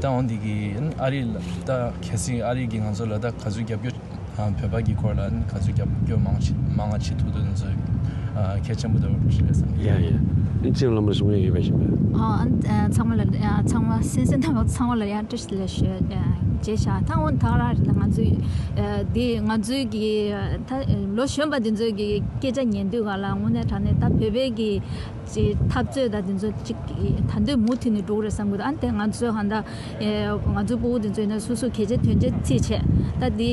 ད་འོ་འདི་གི་ཨ་རི་ལ་ད་གལ་སྲིད་ཨ་རི་གི་ང་ཚོ་ལ་ད་ག་ཚོད་རྒྱབ་སྐྱོར་ཨ་བོད་པ་གི་སྐོར་ལ་ཨ་ག་ཚོད་རྒྱབ་སྐྱོར་མང་ཆེ་མང་བ་བྱེད་ཐུབ་ཐུབ་ང་ཚོ་ཨ་གལ་ཆེན་པོ་འདྲ་བོ་རེད་བསམ་གི། ཡ་ཡ། ཨ་ཅེ་བླ་མ་གསུང་ཡ་ཡོད་པ་ཞིག་མེད། ཨ་ཨ་ཚང་མ་ལ་ཨ་ཚང་མ་སེམས་སེམས་ཐག་པ་ཚང་མ་ལ་ཡང་བཀྲ་ཤིས་བདེ་ལེགས་ཞུ་ཨ་བྱས་ཤག་ད་འོ་ད་ག་རང་རེད། ད་ང་ཚོའི་ཨ་འདི་ང་ཚོའི་གི་ད་ལོ་གཞོན་པ་འདི་ཚོའི་གི་སྐད་ཆ་ཉན་དུས་ག་ལ་དངོས་གནས་དྲང་གནས་ད་བོད་པའི་གི་ཅིག་འཐབ་རྩོད་དང་དེ་ཚོ་ཅིག་ད་དུང་མུ་མཐུད་ནས་འགྲོ་གི་རེད་བསམ་གི་འདུག་ཨ་ནི་དེ་ང་ཚོའི་ཧ་ད་ང་ཚོའི་སྤུ་གུ་དེ་ཚོ་ཡིན་ན་སོ་སོ་གལ་ཆེ་དོན་ཆེ་རྩིས་བྱས། ད་འདི་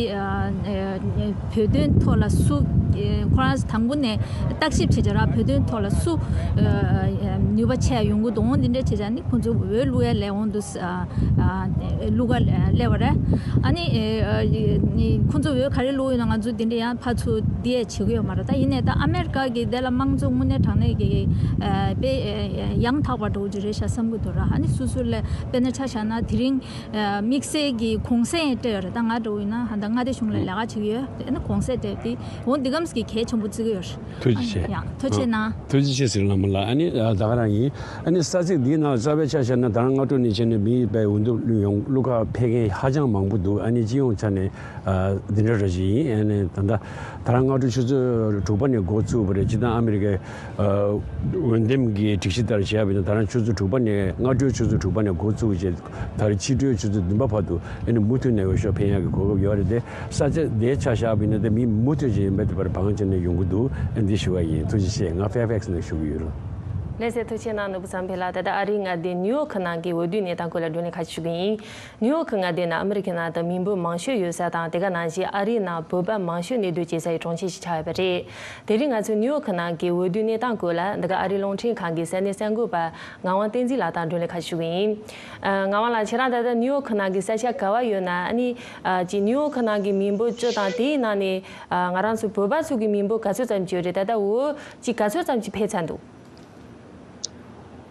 བོད་དོན་ཐོག་ལ་སུ་ཁོ་རང་དང་པོ་ནས་བརྟག་ཞིབ་བྱེད་བྱ་ར། བོད་དོན་ཐོག་ལ་སུ་ནུས་པ་ཆེ་ཡོང་གི་འདུག་འདི་འདྲ་བྱེད་བྱ་ནི་ཁོ་ཚོ་འོས་བླུག་ཡ་ལས་འོང་དུ་བླུག་ག་སླེབས་པ་རེད། ཨ་ནི་ཁོ་ཚོ་འོས་ག་རེ་བླུག་ཡོད་ན་ང་ཚོ་འདི་འདྲ་ཡང་ཕར་ཚུར་འདི་ཡ་བྱེད་ཀྱི་ཡོད་མ་རེད། ད་ཡིན་ནའི་ད་ཨ་མེ་རི་ཀ་གི་དེ་ལ་དམངས་གཙོ་དངོས་གནས་དྲང་གནས་ཀྱི་ཨ་དཔེ་ཨ་ཡང་དག་པ་འདྲ་བོ་ཅིག་རེད་ཤག་བསམ་གྱི་འདུག་ར། ཨ་ནི་སོ་སོ་ལ་དཔེར་ན་ཆ་བཞག་ན་དེ་རིང་ཨ་དམིགས་བསལ་གྱི་གུང་སེང་སྤྲད་ཡོད་རེད། ད་ང་འདྲ་བོ་ཡིན་ན་ཧ་ད་མངའ་སྡེ་གཞུང་ལ་ལས་ཀ་བྱེད་ཀྱི་ཡོད། ཨ་ནི་གུང་སེང་སྤྲད་དེ་འོ་འདི་གམ་གྱི་གལ་ཆེན་པོ་བརྩི་གི་ཡོད་རེད། ཐུགས་རྗེ་ཆེ། ཡང་ཐུགས་རྗེ་གནང་། ཐུགས་རྗེ་ཆེ་ཟེར་བླ་མ་ལགས། ཨ་ནི་ད་ག་རང་ཡིན། ཨ་ནི་ས་ཚིགས་འདིའི་ནང་རྩ་བའི་ཆ་བཞག་ན་ད་རང་སྔ་དྲོ་ནས་བྱས་ནས་མི་དཔེ་འོས་བསྡུ་ཡོང་བླུག་ག་ཕེབས་མཁན་ཧ་ཅང་མང་པོ་འདུག་ཨ་ནི་སྤྱི་ཡོངས་ཆ་ནས་འདི་འདྲ་རེ་ཞིག་ཡིན། ཨ་ནི་ད་ལྟ་ད་རང་སྔ་དྲོ་ཆུ་ཚོད་དྲུག་པ་ནས་འགོ་བཙུགས་པ་རེད། སྤྱིར་བཏང་ཨ་མི་རི་ཀའི་འོས་འདེམས་ཀྱི་སྒྲིག་གཞི་ལྟར་བྱས་པ་ཡིན་ན་ད་རང་ཆུ་ཚོད་དྲུག་པ་ནས་སྔ་དྲོའི་ཆུ་ཚོད་དྲུག་པ་ནས་འགོ་བཙུགས་བྱས་ད་རེས་ཕྱི་དྲོའི་ཆུ་ཚོད་བདུན་པ་བར་དུ་ཨ་ནི་མུ་མཐུད་ནས་འོས་ཤོག་འཕེན་ཡག་གི་གོ་སྐབས་ཡོད་རེད་དེ། ས་ཆ་དེའི་ཆ་བཞག་པ་ཡིན་ན་ད་མི་མུ་མཐུད་ཅིག་ཡིན་པ་དེ་བར་བང་ཆེན་ནས་ཡོང་གི་འདུག་ཨ་འདི་ཞུ་བ་ཡིན། ཐུགས་རྗེ་ཆེ། ང་ཕེར་ཕེག་སི་ནས་ཞུ་གི་ཡོད། ལགས་སོ། ཐུགས་རྗེ་གནང་ནོར་བུ་བསམ་འཕེལ་ལགས། ད་ལྟ་ཨ་རིའི་མངའ་སྡེ་ནིའུ་ཡོག་ནང་གི་འོས་བསྡུའི་གནས་སྟངས་སྐོར་ལ་བགྲོ་གླེང་ཁ་ཤས་ཞུ་གི་ཡིན། ནིའུ་ཡོག་མངའ་སྡེ་ནི་ཨ་མི་རི་ཀའི་ནང་དུ་མི་འབོར་མང་ཤོས་ཡོད་ས་དང་དེ་ག་ནང་བཞིན་ཨ་རིའི་ནང་བོད་པ་མང་ཤོས་གནས་སྡོད་བྱེད་སའི་གྲོང་ཁྱེར་ཞིག་ཆགས་ཡོད་པ་རེད། དེ་རིང་ང་ཚོས་ནིའུ་ཡོག་ནང་གི་འོས་བསྡུའི་གནས་སྟངས་སྐོར་ལ་འདི་ག་ཨ་རིའི་རླུང་འཕྲིན་ཁང་གི་ས་གནས་གསར་འགོད་པ་ངག་དབང་བསྟན་འཛིན་ལགས་དང་བགྲོ་གླེང་ཁ་ཤས་ཞུ་གི་ཡིན། ཨ། ངག་དབང་ལགས། ཁྱེད་རང་ད་ལྟ་ནིའུ་ཡོག་ནང་གི་ས་ཆ་ག་བ་ཡོད་ན། ཨ་ནི་ཨ་ཅིག་ནིའུ་ཡོག་ནང་གི་མི་འབོར་སྤྱི་དང་དེའི་ནང་ནས་ཨ་ང་རང་ཚོ་བོད་པ་ཚོ་གི་མི་འབོར་ག་ཚོད་ཙམ་ཅིག་ཡོད་རེད། ད་ལྟ་འོ་ཅིག་ག་ཚོད་ཙམ་ཅིག་ཕེབས་ཚར་འདུག་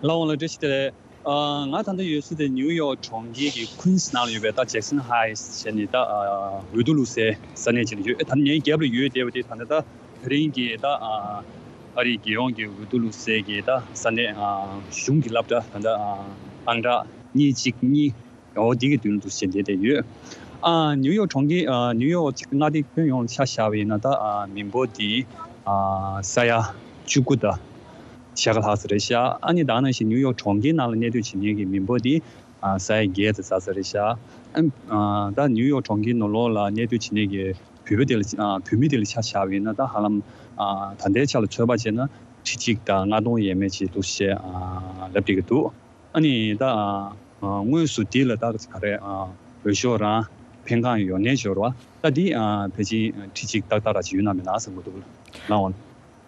ལགས་འོང་ལགས། བཀྲ་ཤིས་བདེ་ལེགས། ཨ། ང་ད་ལྟ་ཡོད་ས་དེ་ནིའུ་ཡོག་གྲོང་ཁྱེར་གྱི་ཁུན་སི་ནང་ལ་ཡོད་པའི་ད་ཇེག་སན་ཧའི་ཊི་ཟེར་ནས་ད་ཨ་འོས་བསྡུ་བླུག་སའི་ས་གནས་ཅིག་ལ་ཡོད། ད་ངའི་རྒྱབ་ལ་ཡོད་བསྡད་པ་དེ་ད་ལྟ་ད་དེ་རིང་གི་ད་ཨ་ཨ་རིའི་རྒྱལ་ཡོངས་ཀྱི་འོས་བསྡུ་བླུག་སའི་གི་ད་ས་གནས་ཨ་གཞུང་གི་སློབ་གྲྭ་ད་ལྟ་ཨ་ཨང་གྲངས་གཉིས་གཅིག་གཉིས། འོ་དེ་གི་མདུན་དུ་ཕྱིན་བསྡད་དེ་ཡོད། ཨ། ནིའུ་ཡོག་གྲོང་ཁྱེར། ཨ། ནིའུ་ཡོག་མངའ་སྡེ་ཁྱོན་ཡོངས་ལ་ཆ་བཞག་པ་ཡིན་ན་ད་ཨ་མི་འབོར་དེ་ཨ་ས་ཡ་བཅུ་དགུ་དང་ཞེ་ག་ལྷག་ཙམ་རེད་ཤག་ཨ་ནི་ད་ག་ནང་བཞིན་ནིའུ་ཡོག་གྲོང་ཁྱེར་ནང་ལ་གནས་སྡོད་བྱེད་མཁན་གྱི་མི་འབོར་དེ་ ཨ་ས་ཡ་བརྒྱད་ཙམ་ཟ་ས་རེད་ཤག་ཨ་ཨ་ད་ནིའུ་ཡོག་གྲོང་ཁྱེར་ནང་ལོགས་ལ་གནས་སྡོད་བྱེད་མཁན་གྱི་བོད་པ་དེ་ལ་ཨ་བོད་མི་དེ་ལ་ཆ་བཞག་པ་ཡིན་ན། ད་ཧ་ལམ་ཨ་ད་ལྟའི་ཆ་ལ་ཚོད་དཔག་བྱས་ན་ཁྲི་གཅིག་དང་ལྔ་སྟོང་ཡས་མས་ཅིག་འདུག་ཞེས་ཨ་ལབ་བསྡད་ཀྱི་འདུག་ཨ་ནི་ད་ཨ་དངོས་སུ་འདི་ལ་ད་ག་རེ་ཨ་འོས་ཤོག་རང་འཕེན་གང་ཡོད་ནའི་འབྱོར་བ། ད་འདི་ཨ་ཕལ་ཆེར་ཁྲི་གཅིག་ཏག་ཏག་ར་ཅིག་ཡོད་ན་མེད་ན་བསམ་གྱི་འདུག་ལགས་འོང་།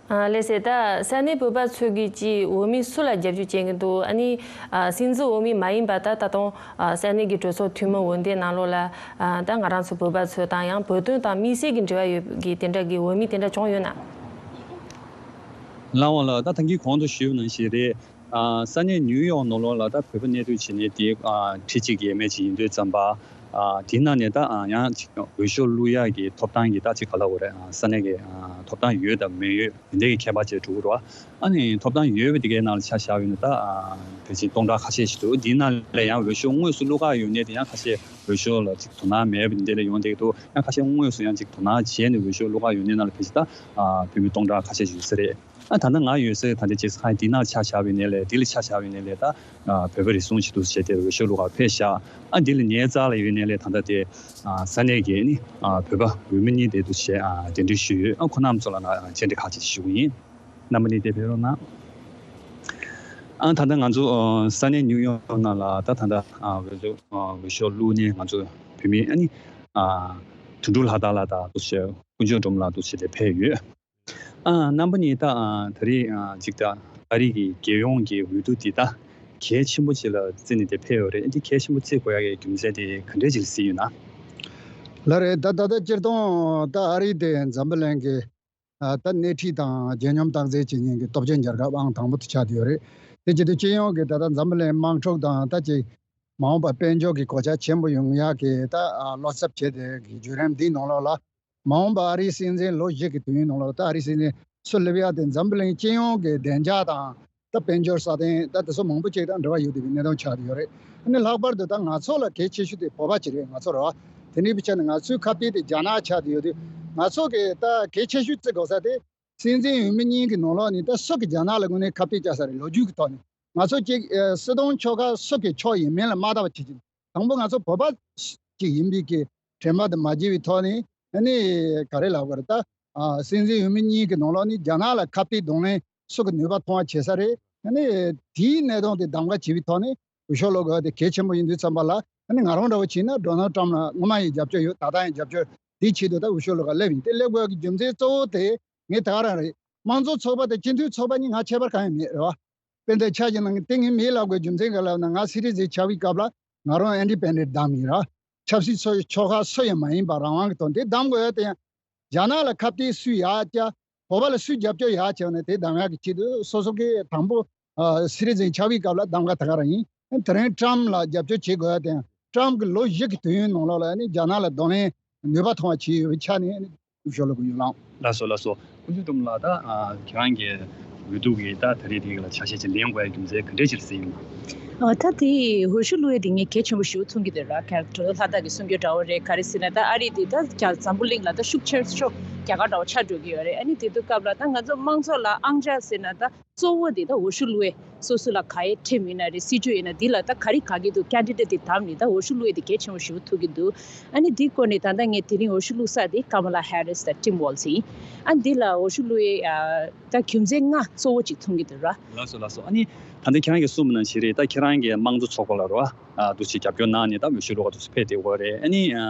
ཨ་ལགས་སེ། ད་ས་གནས་བོད་པ་ཚོས་ཀྱིས་ཀྱི་འོས་མི་སུ་ལ་རྒྱབ་སྐྱོར་བྱེད་ཀྱི་འདུག་ཨ་ནི་ཨ་སྲིད་འཛིན་འོས་མི་མ་ཡིན་པ་ད་ད་དུང་ཨ་ས་གནས་ཀྱི་གྲོས་ཚོགས་འཐུས་མི་འོས་འདེམས་ནང་ལོགས་ལ་ཨ་ད་ང་རང་ཚོ་བོད་པ་ཚོ་དང་ཡང་བོད་དོན་དང་དམིགས་བསལ་གྱི་འབྲེལ་བ་ཡོད་ཀྱི་དེ་འདྲ་གི་འོས་མི་དེ་འདྲ་བྱུང་ཡོད་ན། ལགས་འོང་ལགས། ད་ད་གིན་གོང་དུ་ཞུས་པ་ནང་བཞིན་རེད། ཨ་ས་གནས་ནིའུ་ཡོག་ནང་ལོགས་ལ་ད་བོད་པ་གནས་སྡོད་བྱེད་མཁན་དེ་ཨ་ཁྲི་གཅིག་ཡས་མས་ཅིག་ཡིན་དུས་ཙམ་པ། ཨ་དེའི་ནང་ནས་ད་ཨ་ཡང་ཅིག་འོས་ཤོག་བླུག་ཡག་གི་ཐོབ་ཐང་གི་ད་ཅིག་ག་ལབ་དགོས་རེད། ཨ་ས་གནས་ཀྱི་ཨ་ཐོབ་ཐང་ཡོད་དང་མེད་ཡོད་དེ་འདྲའི་གི་ཁྱད་པར་ཅིག་འགྲོ་གི་རེད་བ། ཨ་ནི་ཐོབ་ཐང་ཡོད་པ་དེ་གའི་ནང་ལ་ཆ་བཞག་པ་ཡིན་ན་ད་ཨ་ཕལ་ཆེར་སྟོང་ཕྲག་ཁ་ཤས་ཤིག་འདུག་དེའི་ནང་ལ་ཡང་འོས་ཤོག་དངོས་སུ་བླུག་ག་ཡོང་མཁན་དེ་ཡང་ཁ་ཤས་འོས་ཤོག་ལ་ཅིག་དོ་སྣང་མེད་པ་འདི་འདྲ་ཡོང་བསྡད་ཀྱི་འདུག་ཡང་ཁ་ཤས་དངོས་སུ་ཡང་ཅིག་དོ་སྣང་བྱས་ནས་འོས་ཤོག་བླུག་ག་ཡོང་མཁན་ནང་ལ་ཕལ་ཆེར་ད་ཨ་བོད་མི་སྟོང་ཕྲག་ཁ་ཤས་ཤིག་ཡོད་ས་རེད། ཨ་ད་ལྟ་ང་ཡོད་སའི་ད་ལྟ་ཅིག་ཁ་འདི་ནང་ཆ་བཞག་པའི་ནས་ལས་འདི་ལ་ཆ་བཞག་པའི་ནས་ལས་ད་ཨ་བོད་པ་རེ་ཟུང་ཞིག་འདུག་བྱས་ཏེ་འོས་ཤོག་བླུག་ག་ཕེབས་ཤག་ཨ་འདི་ལ་ཉེ་རྩ་ལ་ཡོད་ནས་ལས་ད་ལྟ་དེ་ཨ་ས་གནས་ཀྱི་ནི་ཨ་བོད་པ་འོས་མི་གཉིས་དེ་འདུག་བྱས་ཨ་གདན་འདྲེན་ཞུས་ཡོད། ཨ་ཁོ་རྣམ་ཚོ་ལ་ང་བཅར་འདྲི་ཁག་ཅིག་ཞུ་གི་ཡིན། རྣམ་པ་གཉིས་དེ་ཕེབས་རོགས་གནང་། ཨ་ད་ལྟ་ང་ཚོ་ཨ་ས་གནས་ནིའུ་ཡོག་ནང་ལ་ད་ད་ལྟ་ཨ་འོས་ཤོག་ཨ་འོས་ཤོག་བླུགས་ནས་ང་ཚོ་བོད་མི་ཨ་ནི་ཨ་དོན་གྲུབ་ལྷ་དར་ལགས་དང་འདུག་བྱས་དཀོན་མཆོག་སྒྲོལ་མ་ལགས་འདུག་བྱས་ཏེ་ཕེབས་ཡོད། ཨ་རྣམ་པ་གཉིས་ད་ཨ་ད་རེས་ཨ་ཅིག་ད་ཨ་རི་གི་རྒྱལ་ཡོངས་ཀྱི་འོས་བསྡུ་འདི་ད་གལ་ཆེན་པོ་ཅིག་ལ་བརྩིས་ནས་དེ་ཕེབས་ཡོད་རེད། འདི་གལ་ཆེན་པོ་བརྩི་དགོས་ཡག་གི་རྒྱུ་མཚན་དེ་ག་འདྲས་ཅིག་ལ་གཟིགས་ཡོད་ན། ལགས་རེད། ད་ད་ལྟ་སྤྱིར་བཏང་ད་ཨ་རི་དེ་འཛམ་བུ་གླིང་གི་ཨ་ད་སྣེ་ཁྲིད་དང་རྒྱལ་ཁམས་བརྟག་འཛིན་བྱེད་མཁན་གྱི་སྟོབས་ཆེན་རྒྱལ་ཁབ་ཨང་དང་པོ་དེ་ཆགས་བསྡད་ཡོད་རེད། དེ་བྱེད་དུས་སྤྱི་ཡོངས་ཀྱི་ད་ལྟ་འཛམ་བུ་གླིང་དམག་འཁྲུག་དང་ད་ཅིག་མ་འོངས་པ་དཔལ་འབྱོར་གྱི་གོད་ཆག་ཆེན་པོ་ཡོང་ཡག་གི་ད་ཨ་བློ་འཚབ་བྱས་ཏེ་གི་བརྒྱུད་རིམ་འདིའི་ནང་ལོགས་ལ། མ་འོངས་པ་ཨ་རིའི་སྲིད་འཛིན་ལོ་བཞི་གི་དུས་ཡུན་ནང་ལ་ད་ཨ་རིའི་སྲིད་འཛིན་སུ་སླེབས་ཡག་དེ་འཛམ་བུ་གླིང་སྤྱི་ཡོངས་ཀྱི་བདེ་འཇགས་དང་ད་དཔལ་འབྱོར་སྲ་བརྟན་ད་དེ་ཚོ་མང་པོ་ཅིག་དང་འབྲེལ་བ་ཡོད་བསྡད་པའི་གནས་སྟངས་ཆགས་བསྡད་ཡོད་རེད། ཨ་ནི་ལྷག་པར་དུ་ད་ང་ཚོ་ལ་གལ་ཆེ་ཤོས་དེ་བོད་པ་ཅིག་རེད། ང་ཚོ་རེད་བ། དེ་འདྲའི་བྱས་ནས་ང་ཚོའི་ཁ་གཏད་དེ་རྒྱ་ནག་ཆགས་བསྡད་ཡོད་དུས། ང་ཚོ་གི་ད་གལ་ཆེ་ཤོས་བརྩི་དགོས་ས་དེ་སྲིད་འཛིན་འོས་མི་གཉིས་ཀྱི་ནང་ལོགས་ནས་ད་སུ་གི་རྒྱ་ནག་ལ་དངོས་གནས་ཁ་གཏད་བཅག་ས་རེད། ལོ་རྒྱུས་ཀྱི་ཐོག་ནས་ང་ཚོ་གཅིག་ཨ་སྲིད་དོན་ཕྱོགས་ཁག་སུ་གི་ཕྱོགས་ཡིན་མིན་ལ་མ་བལྟ་བ་བྱེད་ཀྱི། དང་པོ་ང་ཚོ་བོད་པ་ཞིག་ཡིན་པའི་གི་དྲན་པ་དེ་མ་བརྗེད་པའི་ཐོག་ནས། ཨ་ནི་ག་རེ་ལབ་དགོས་རེད། ད་ཨ་སྲིད་འཛིན་འོས་མི་གཉིས་ཀྱི་ནང་ལོགས་ནས་རྒྱ་ནག་ལ་ཁ་གཏད་གདོང་ལེན་སུ་གི་ནུས་པ་མཐོང་བ་བྱེད་ས་རེད། ཨ་ནི་དེའི་གནད་དོན་དེ་གདམ་ག་བྱེད་པའི་ཐོག་ནས་འོས་ཤོག་བླུག་དགོས་དེ་གལ་ཆེན་པོ་ཡིན་དུས་ཙམ་པ་ལ། ཨ་ནི་ང་རང་འདྲ་བོ་བྱས་ན་ཌོ་ནལ་ཊམ་ལ་སྔོན་མ་ཡང་རྒྱབ་སྐྱོར་ཡོད། ད་ལྟ་ཡང་རྒྱབ་སྐྱོར། དེའི་ཆེད་དུ་ད་འོས་ཤོག་བླུག་ག་སླེབས་ཡིན། དེ་སླེབས་དགོས་ཀྱི་རྒྱུ་མཚན་གཙོ་བོ་དེ་ངས་ད་ག་རང་རེད། དམངས་གཙོ་ཚོགས་པ་དང་སྤྱི་མཐུན་ཚོགས་པ་གཉིས་ང་ཁྱད་པར་གང་ཡང་མེད་རེད་བ། དཔེར་ན་ཆ་བཞག་ན་དེ་ངས་མི་ལབ་དགོས་རྒྱུ་མཚན་ག་ལབ་ན། ང་སི་ཊི་ཛན་ཆགས་པའི་སྐབས་ལ་ང་རང་ཨིན་ཌི་པེན་ཌེན་ཊི་བདམས་ཡིན་ར། ཆབ་སྲིད་ཚོ་ཕྱོགས་ཁག་སུ་ཡང་མ་ཡིན་པ་རང་དབང་གི་ཐོག་དེ་བདམས་དགོས་ཡ་དེ་ཡང་རྒྱ་ནག་ལ་ཁ་གཏད་སུས་ཡག་བྱ། བོད་པ་ལ་སུས་རྒྱབ་སྐྱོར་ཡག་བྱས་ནས་དེ་བདམས་ཡག་གི་ཆེད་དུ་སོ་སོ་གི་དང་པོ་ཨ་སི་ཊི་ཛན་ཆགས་པའི་སྐབས་ལ་གདམ་ག་ད་ག་རང་ཡིན། དེ་རིང་ཊམ་ལ་རྒྱབ་སྐྱོར་བྱེད་དགོས་ཡ་དེ་ཡང་ཊམ་གི་ལོ་བཞི་གི་དུས་ཡུན་ནང་ལོགས་ལ་ནི་རྒྱ་ནག་ལ་གདོང་ལེན་ནུས་པ་ཐོན་པ་བྱས་ཡོད་པའི་ཆ་ནས་ནི། ཤོ་ལོ་གུ་ཡོད་ལགས། ལགས་སོ་ལགས་སོ། དཀོན་མཆོག་སྒྲོལ་མ་ལགས། ད་ཨ་ཁྱེད་རང་གིས་འོས་བསྡུ་གི་ད་ད་རེས་དེ་ག་ལ་ཆ་ཤས་ཅིག་ལེན་དགོས་ཡ་རྒྱུ་མཚན་ག་འདྲས་ཅིག་ཟེར་ཡིན་ན། ཨ་ད་དེ་འོས་ཤོག་བླུག་ཡ་དེ་ངས་གལ་ཆེན་པོ་ཞེ་པོ་མཐོང་གི་འདུག་ར། ཁ་དྲོ་ལྷ་དག་གི་གསུང་རྒྱུ་འདྲ་བོ་རེད། ག་རེ་ཟེར་ན་ད་ཨ་རི་དེ་ད་ཀྱང་འཛམ་བུ་གླིང་ལ་ད་ཤུགས་ཆེ་ཤོས་རྒྱ་གར་འདྲ་བོ་ཆགས་འགྲོ་གི་ཡོད་རེད། ཨ་ནི་དེ་དུས་སྐབས་ལ་ད་ང་ཚོ་དམངས་གཙོ་ལ་ཨང་ཆ་ཟེར་ན་ད། གཙོ་བོ་དེ་ད་འོས་ཤོག་བླུག་ཡས། སོ་སོ་ལ་ག་ཡས་ཁྲིམས་ཡིན་ན་རེད། སྲིད་ཇུས་ཡིན་ན་འདི་ལ་ད་ག་རེ་དགའ་གི་འདུག་ཀན་ཌི་ཌེ་ཊི་དེ་བདམས་ནས་ད་འོས་ཤོག་བླུག་ཡས་དེ་གལ་ཆེན་པོ་ཞེ་པོ་མཐོང་གི་འདུག་ཨ་ནི་འདི་སྐོར་ནས་ད་ལྟ་ངས་དེ་རིང་འོས་ཤོག་བླུག་ས་དེ་ཀ་མ་ལ་ཧེ་རིས་དང་ཊིམ་ཝོལ་ཛི་ཡིན། ཨ་འདི་ལ་འོས་ཤོག་བླུག་ཡས་ཨ་ད་རྒྱུ་མཚན་ལྔ་གཙོ་བོ་ཅིག་མཐོང་གི་འདུག་ར། ལགས་སོ་ལགས་སོ། ཨ་ནི་ད་ལྟ་ཁྱེད་རང་གིས་གསུངས་པ་ནང་བཞིན་རེད། ད་ཁྱེད་རང་གིས་དམངས་གཙོ་ཚོགས་པ་ལ་རོ། ཨ་འདུག་སེ་རྒྱབ་སྐྱོར་གནང་ནས་ད་འོས་ཤོག་བླུག་ག་འདུག་སེ་ཕེབས་བསྡད་ཡོད་རེད། ཨ་ནི་ཨ་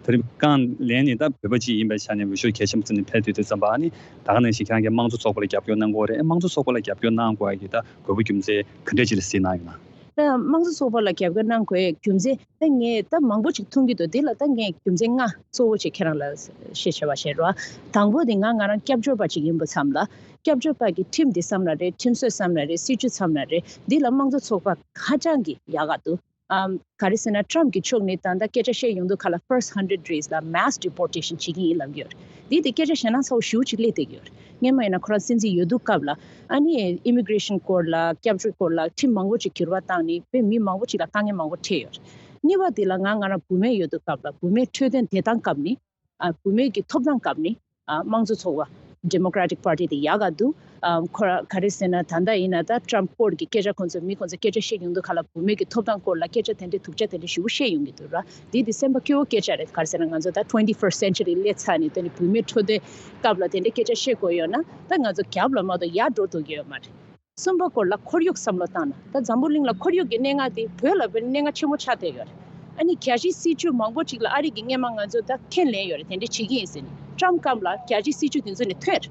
དེ་རིང་རྐང་ལན་ནས་ད་བོད་པ་གཅིག་ཡིན་པའི་ཆ་ནས་འོས་ཤོག་གལ་ཆེན་པོ་བརྩིས་ནས་ཕེབས་བསྡད་དུས་ཙམ་པ། ཨ་ནི་ད་ག་ནང་བཞིན་ཁྱེད་རང་གིས་དམངས་གཙོ་ཚོགས་པ་ལ་རྒྱབ་སྐྱོར་གནང་གི་ཡོད་རེད། ཨ་དམངས་གཙོ་ཚོགས་པ་ལ་རྒྱབ་སྐྱོར་གནང་དགོས་ཡ་གི་ད་དགོས་པ་རྒྱུ་མཚན་ག་འདྲས་ཅིག་ལ་གཟིགས་གནང་ཡོད་ན། ད་དམངས་གཙོ་ཚོགས་པ་ལ་རྒྱབ་སྐྱོར་གནང་དགོས་ཡ་རྒྱུ་མཚན་ད་ངས་ད་མང་པོ་ཅིག་མཐོང་གི་འདུག་འདི་ལ་ད་ངས་རྒྱུ་མཚན་ལྔ་གཙོ་བོ་ཅིག་ཁྱེད་རང་ལ་བཤད་བྱ་བ་བཤད་རོགས། དང་པོ་དེ་ང་ང་རང་སྐྱབས་བཅོལ་བ་ཅིག་ཡིན་པ་ཙམ་ལ། སྐྱབས་བཅོལ་བ་གི་ཁྲིམས་དེ་བསམ་ན་རེད། ཁྲིམས་སྲོལ་བསམ་ན་རེད། སྲིད་ཇུས་བསམ་ན་རེད། འདི་ལ་དམངས་གཙོ་ཚོགས་པ་ཧ་ཅང་གི་ཡག་ག་འདུག་ཨམ། ག་རེ་ཟེར་ན་ཊམ་གྱི་ཕྱོགས་ནས་ད་ལྟ་སྐད་ཆ་བཤད་ཡོང་དུས་ཁ་ལ་first hundred days་ལ་mass deportation་བྱེད་ཀྱི་ཡིན་ལབ་ཡོད་རེད། འདི་དེ་སྐད་ཆ་ཞེད་སྣང་ཚ་བོ་ཞེ་པོ་ཅིག་སླེབས་བསྡད་ཡོད་རེད། སྔོན་མ་ཡིན་ན་ཁོ་རང་སྲིད་འཛིན་ཡོད་དུས་སྐབས་ལ་ཨ་ནི་ཨི་མི་གྷི་རེ་ཤན་སྐོར་ལ་སྐྱབས་བཅོལ་སྐོར་ལ་ཁྲིམས་མང་པོ་ཅིག་འགྱུར་བ་བཏང་ནས་དཔེ་མི་མང་པོ་ཅིག་ལ་དཀའ་ངལ་མང་པོ་འཕྲད་ཡོད་རེད། གཉིས་པ་དེ་ལ་ང་ང་རང་བུད་མེད་ཡོད་དུས་སྐབས་ལ་བུད་མེད་འཕྲོད་བསྟེན་བདེ་ཐང་སྐབས་ནས་ཨ་བུད་མེད་ཀྱི་ཐོབ་ཐང་སྐབས་ནས་ཨ་དམངས་གཙོ་ཚོགས་པ་ Democratic Party དེ་ཡག་ག་འདུག་ཨམ། ཁོ་ར་ག་རེ་ཟེར་ན། ད་ལྟ་ཡིན་ན་ད་Trump སྐོར་གྱི་སྐད་ཆ་ཁོང་ཚོ་མི་ཁོང་ཚོ་སྐད་ཆ་བཤད་ཡོང་དུས་ཁ་ལ་བུད་མེད་ཀྱི་ཐོབ་ཐང་སྐོར་ལ་སྐད་ཆ་དེ་འདྲའི་སྡུག་ཅག་དེ་འདྲ་ཞེ་པོ་བཤད་ཡོང་གི་འདུག་ར། དེ་དེ་སེམས་པ་སྐྱོ་བོ་སྐད་ཆ་རེད། ག་རེ་ཟེར་ན་ང་ཚོ་ད་twenty-first century སླེབས་ཚར་ནས་དེ་ནི་བུད་མེད་འཕྲོད་བསྟེན་སྐབས་ལ་དེ་འདྲའི་སྐད་ཆ་བཤད་དགོས་ཡོད་ན་ད་ང་ཚོ་རྒྱབ་ལ་མ་གཏོགས་ཡར་འགྲོ་ཐུབ་ཀྱི་ཡོད་མ་རེད། གསུམ་པ་སྐོར་ལ་ཁོར་ཡུག་བསམ་བློ་བཏང་ན་ད་འཛམ་བུ་གླིང་ལ་ཁོར་ཡུག་གི་གནས་ལྔ་དེ་བོད་ལ་བོད་གནས་ལྔ་ཆེན་མོ་ཆགས་བསྡད་ཡོད་རེད། ཨ་ནི་རྒྱལ་སྤྱིའི་སྲིད་བྱུས་མང་པོ་ཅིག་ལ་ཨ་རི་གི་སྔོན་མ་ང་ཚོ་ད་ཁས་ལེན་ཡོད་རེད། དེ་འདྲ་བྱེད་ཀྱི་ཡིན་ཟེར་ནས། Trump སྐབས་ལ་རྒྱལ་སྤྱིའི་སྲིད་བྱུས་དེ་ཚོ་ནས་ཐོན་རེད།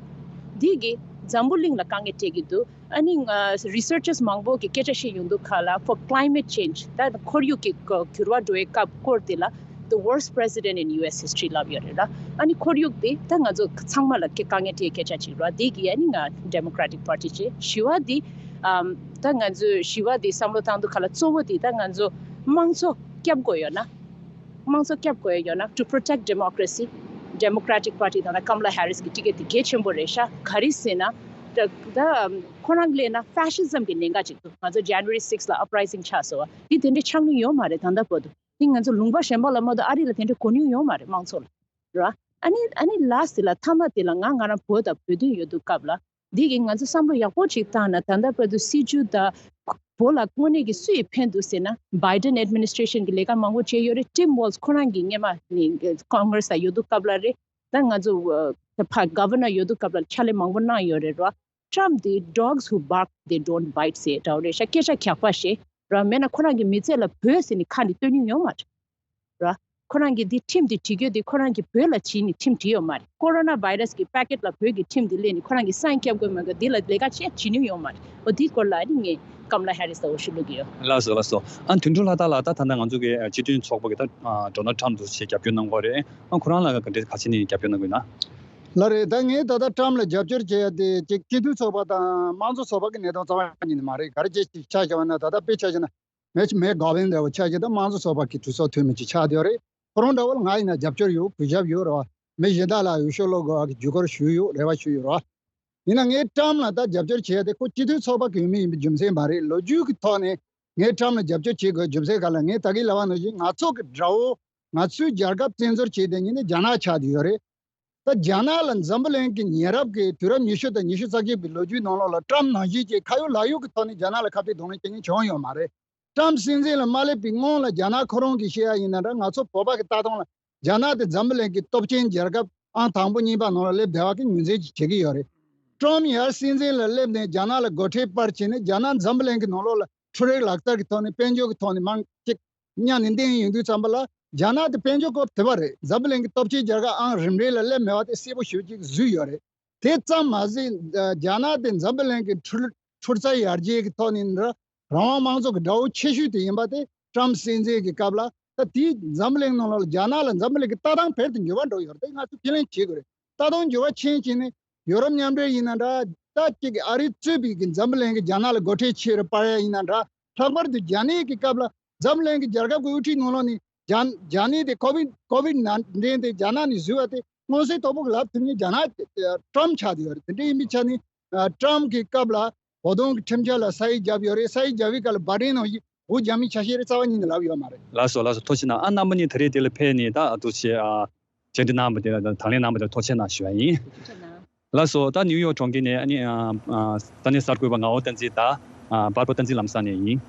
འདི་གིས་འཛམ་བུ་གླིང་ལ་དཀའ་ངལ་སྤྲད་ཀྱི་འདུག་ཨ་ནི་ང་researchers མང་པོ་གི་སྐད་ཆ་བཤད་ཡོང་དུས་ཁ་ལ་for climate change ད་ཁོར་ཡུག་གི་འགྱུར་བ་འགྲོ་བའི་སྐབས་སྐོར་དེ་ལ the worst president in U S history ལབ་ཡོད་རེད་ར། ཨ་ནི་ཁོར་ཡུག་དེ་ད་ང་ཚོ་ཚང་མ་ལ་དཀའ་ངལ་སྤྲད་སྐད་ཆ་ཅིག་རེད། དེ་གིས་ཨ་ནི་ང་Democratic Party བྱེད། བཞི་བ་དེ་ཨམ། ད་ང་ཚོས་བཞི་བ་དེ་བསམ་བློ་བཏང་དུས་ཁ་ལ་གཙོ་བོ་དེ་ད་ང་ཚོ་དམངས་གཙོ་སྐྱབས་དགོས་ཡོད་ན། དམངས་གཙོ་སྐྱབས་དགོས་ཡོད་ན། To protect democracy, Democratic Party དང་ད་Kamala Harris གི་ཊི་ཀེ་ཊི་དེ་གལ་ཆེན་པོ་རེད་ཤག་ག་རེ་ཟེར་ན། ད་ད་ཁོ་རང་སླེབས་ན་fascism གི་གནད་འགག་ཅིག་འདུག་ང་ཚོ་January six ལ་uprising ཆགས་སོང་བ་དེ་དེ་འདྲ་ཆགས་མྱོང་ཡོད་མ་རེད་ད་ལྟ་བར་དུ། དེ་ང་ཚོ་ལུང་པ་གཞན་པ་ལ་མ་གཏོགས་ཨ་རི་ལ་དེ་འདྲ་གོ་མྱོང་ཡོད་མ་རེད་དམངས་གཙོ་ལ། ར། ཨ་ནི་ཨ་ནི་last དེ་ལ་མཐའ་མ་དེ་ལ་ང་ང་རང་བོད་དང་བོད་དོན་ཡོད་དུས་སྐབས་ལ། འདི་གིས་ང་ཚོ་བསམ་བློ་ཡག་པོ་ཅིག་བཏང་ན་ད་ལྟ་བར་དུ་སྲིད་བྱུས་དང་བོད་ལ་དངོས་གནས་ཀྱི་སུ་ཡིས་ཕན་འདུག་ཟེར་ན། Biden administration གི་ལས་ཀ་མང་པོ་བྱས་ཡོད་རེད། Tim Walz ཁོ་རང་གིས་སྔོན་མ་ནི་Congress ལ་ཡོད་དུས་སྐབས་ལ་རེད། ད་ང་ཚོ་ཕ་Governor ཡོད་དུས་སྐབས་ལ་ཕྱག་ལས་མང་པོ་གནང་ཡོད་རེད་ར། Trump དེ་dogs who bark they don't bite ཟེར་འདྲ་བོ་རེད་ཤག་སྐད་ཆ་གྱག་པ་བཤད་ར། མེད་ན་ཁོ་རང་གི་མི་ཚེ་ལ་བོད་ཟེར་ནས་ཁ་ནས་བཏོན་མྱོང་ཡོད་མ་རེད་ར། ཁོ་རང་གི་འདི་ཁྲིམས་འདི་བྲིས་རྒྱུ་འདི་ཁོ་རང་གི་བོད་ལ་བྱིན་ནས་ཁྲིམས་བྲིས་ཡོད་མ་རེད། Corona virus གི་packet ལ་བོད་ཀྱི་ཁྲིམས་འདི་སླེབས་ནས་ཁོ་རང་གི་sign བརྒྱབ་དགོས་མེད་དགོས་འདི་ལ་ལས་ཀ་བྱས་བྱིན་མྱོང་ཡོད་མ་རེད། འོ་འདིའི་སྐོར་ལ་ཨ་ནི་ངས་Kamala Harris ལ་འོ་ཞུ་ལུགས་ཡོད། ལགས་སོ་ལགས་སོ། ཨ་དོན་གྲུབ་ལྷ་དར་ལགས། ད་ད་ལྟ་ང་ཚོ་གི་སྤྱི་མཐུན་ཚོགས་པ་གི་ད་Donald Trump འདུག་ཞེས་རྒྱབ་སྐྱོར་གནང་གི་ཡོད་རེད། ཨ་ཁོ་རང་ལ་ག་འདྲ་ག་ཅི་ནས་རྒྱབ་སྐྱོར་གནང་གི་ཡོད་ན། ལགས་རེད། ད་ངས་ད་ལྟ་Trump ལ་རྒྱབ་སྐྱོར་བྱེད་ཡ་དེ་ཅིག་སྤྱི་མཐུན་ཚོགས་པ་དང་དམངས་གཙོ་ཚོགས་པ་གི་གནས་སྟངས་རྩ་བ་ཉིད་ནས་མ་རེད། ག་རེ་བྱས་ཅིག་ཆ་བཞག་པ་ན་ད་ལྟ་དཔེ་ཆ་བཞག་ན་མེ་མེ་གོ་བན་འདྲ་བོ་ཆ་བཞག་ན་དམངས་གཙོ་ཚོགས་པ་གི་གྲོས་ཚོགས་འཐུས་མི་ཅིག་ཆགས་བསྡད་ཡོད་རེད། ཁོ་རང་འདྲ་བོ་ལ་ང་ཡིན་ན་རྒྱབ་སྐྱོར་ཡོད། གུས་ཞབས་ཡོད་རེད་བ། མི་གཞན་དག་ལ་འོས་ཤོག་སློག་དགོས་པ་གི་བརྒྱུད་སྐུར་ཞུས་ཡོད། རེ་བ་ཞུས་ཡོད་རེད་བ། ཡིན་ན་ངས་Trump ལ་ད་རྒྱབ་སྐྱོར་བྱེད་ཡ་དེ་ཁོ་སྤྱི་མཐུན་ཚོགས་པ་གི་འོས་མི་ཡིན་པའི་རྒྱུ་མཚན་མ་རེད། ལོ་རྒྱུས་ཀྱི་ཐོག་ནས་ངས་Trump ལ་རྒྱབ་སྐྱོར་བྱེད་དགོས་རྒྱུ་མཚན་ག་ལ། ངས་ད་གིན་ལབ་པ་ནང་བཞིན་ང་ཚོ་གི་དགྲ་བོ་ང་ཚོའི་རྒྱལ་ཁབ་བཙན་འཛུལ་བྱས་དེ་ཉིད་ནི་རྒྱ་ནག་ཆགས་བསྡད་ཡོད་རེད། ད་རྒྱ་ནག་ལ་འཛམ་བུ་གླིང་གི་ཉེ་རབས་ཀྱི་དུས་རབས་ཉི་ཤུ་དང་ཉི་ཤུ་རྩ་གཅིག་པའི་ལོ་རྒྱུས་ནང་ལོགས་ལ་Trump ནང་བཞིན་གྱི་ཁ་ཡོད་ལག་ཡོད་ཀྱི་ཐོག་ནས་རྒྱ་ནག་ལ་ཁ་གཏད་གདོང་ལེན་བྱེད་མཁན་བྱུང་ཡོད་མ་རེད། Trump སྲིད་འཛིན་ལ་མ་སླེབས་པའི་སྔོན་ལ་རྒྱ་ནག་ཁོ་རང་གིས་བཤད་ཡ་ཡིན་ན་འདྲ། ང་ཚོ་བོད་པ་གི་ལྟ་སྟངས་ལ་རྒྱ་ནག་དེ་འཛམ་བུ་གླིང་གི་སྟོབས་ཆེན་རྒྱལ་ཁབ་ཨང་དང་པོ་གཉིས་པ་ནང་ལ་སླེབས་བསྡད་པ་གི་ངོས་འཛིན་ཅིག་བྱེད་ཀྱི་ཡོད་རེད། Trump ཡར་སྲིད་འཛིན་ལ་སླེབས་ནས་རྒྱ་ནག་ལ་སྒོ་ཁྲལ་སྤར་བྱས་ནས་རྒྱ་ནག་འཛམ་བུ་གླིང་གི་ནང་ལོགས་ལ་འཕྲུལ་རིག་ལག་རྩལ་གྱི་ཐོག་ནས་དཔལ་འབྱོར་གྱི་ཐོག་ནས་མང་ཅིག་གཉའ་ནས་འདེད་ཡོང་དུས་ཙམ་པ་ལ་རྒྱ་ནག་དེ་དཔལ་འབྱོར་སྐོར་དེ་བ་རེད། འཛམ་བུ་གླིང་གི་སྟོབས་ཆེན་རྒྱལ་ཁབ་ཨང་རིམ་རེ་ལ་སླེབས་མེད་པ་དེ་གསལ་པོ་ཞེ་པོ་ཅིག་བཟོས་ཡོད་རེད། དེ་ཙམ་མ་ཟད་རྒྱ་ནག་དེ་འཛམ་བུ་གླིང་གི་འཕྲུལ་འཕྲུལ་རྩལ་ཡར་རྒྱས་ཀྱི་ཐོག་ནས་འདྲ་རང་དབང་དམངས་གཙོ་གི་དགྲ་བོ་ཆེ་ཤོས་དེ་ཡིན་པ་དེ་Trump སྲིད་འཛིན་གྱི་སྐབས་ལ་ད་དེའི་འཛམ་བུ་གླིང་ནང་ལ་རྒྱ་ནག་ལ་འཛམ་བུ་གླིང་གི་ལྟ་སྟངས་བེད་དུ་འགྱུར་བ་འགྲོ་ཡོད་རེད། དེ་ང་ཚོས་ཁས་ལེན་བྱེད་དགོས་རེད། ལྟ་སྟངས་འགྱུར་བ་ཕྱིན་ཕྱིན་ནས་ཡོ་རོབ་མཉམ་འབྲེལ་ཡིན་ན་འདྲ། ད་ཅིག་ཨ་རི་གཙོས་པའི་གི་འཛམ་བུ་གླིང་གི་རྒྱ་ནག་ལ་སྒོ་ཁྲལ་ཆེ་རུ་སྤར་ཡ་ཡིན་ན་འདྲ། ལྷག་པར་དུ་རྒྱ་ནག་གི་སྐབས་ལ་འཛམ་གླིང་གི་རྒྱལ་ཁབ་ཀྱི་དབུ་ཁྲིད་ནང་ལོགས་ནས་རྒྱ་རྒྱ་ནག་དེ་COVID COVID nineteen དེ་རྒྱ་ནག་ནས་བཟོས་པ་དེ་མངོན་གསལ་དོད་པོ་གི་ལབ་ཐུབ་མཁན་རྒྱ་ནག་Trump ཆགས་བསྡད་ཡོད་རེད། དེ་འདྲ་ཡིན་པའི་ཆ་ནས་Trump གི་སྐབས་ལ་བོད་དོན་གྱི་ཁྲིམས་འཆར་ལ་ས་ཡིག་བརྒྱབ་ཡོད་རེད། ས་ཡིག་བརྒྱབ་པའི་སྐབས་ལ་Biden ནང་བཞིན་འུ་རྒྱ་མིའི་ཆ་ཤས་རེད་རྩ་བ་ཉིད་ནས་ལབ་ཡོད་མ་རེད། ལགས་སོ་ལགས་སོ། ཐུགས་རྗེ་གནང་། ཨ་རྣམ་པ་གཉིས་ད་རེས་དེ་ལ་ཕེབས་ནས་ད་ཨ་ཏུ་ཆེ་ཨ་བཅར་འདྲི་གནང་བ་དེ་ལ་དང་ལེན་གནང་བ་དེ་ལ་ཐུགས་རྗེ་གནང་ཞུ་བ་ཡིན། ཐུགས་རྗེ་གནང་། ལགས་སོ། ད་ནིའུ་ཡོག་གྲོང་ཁྱེར་ནས་ཨ་ནི་ཨ་ཨ་ས་གནས་གསར་འགོད་པ་ངག་དབང་བསྟན་འཛིན་དང་ཨ་པར་པ་བསྟན་འཛིན་ལམ་བཟང་ནས་ཡིན།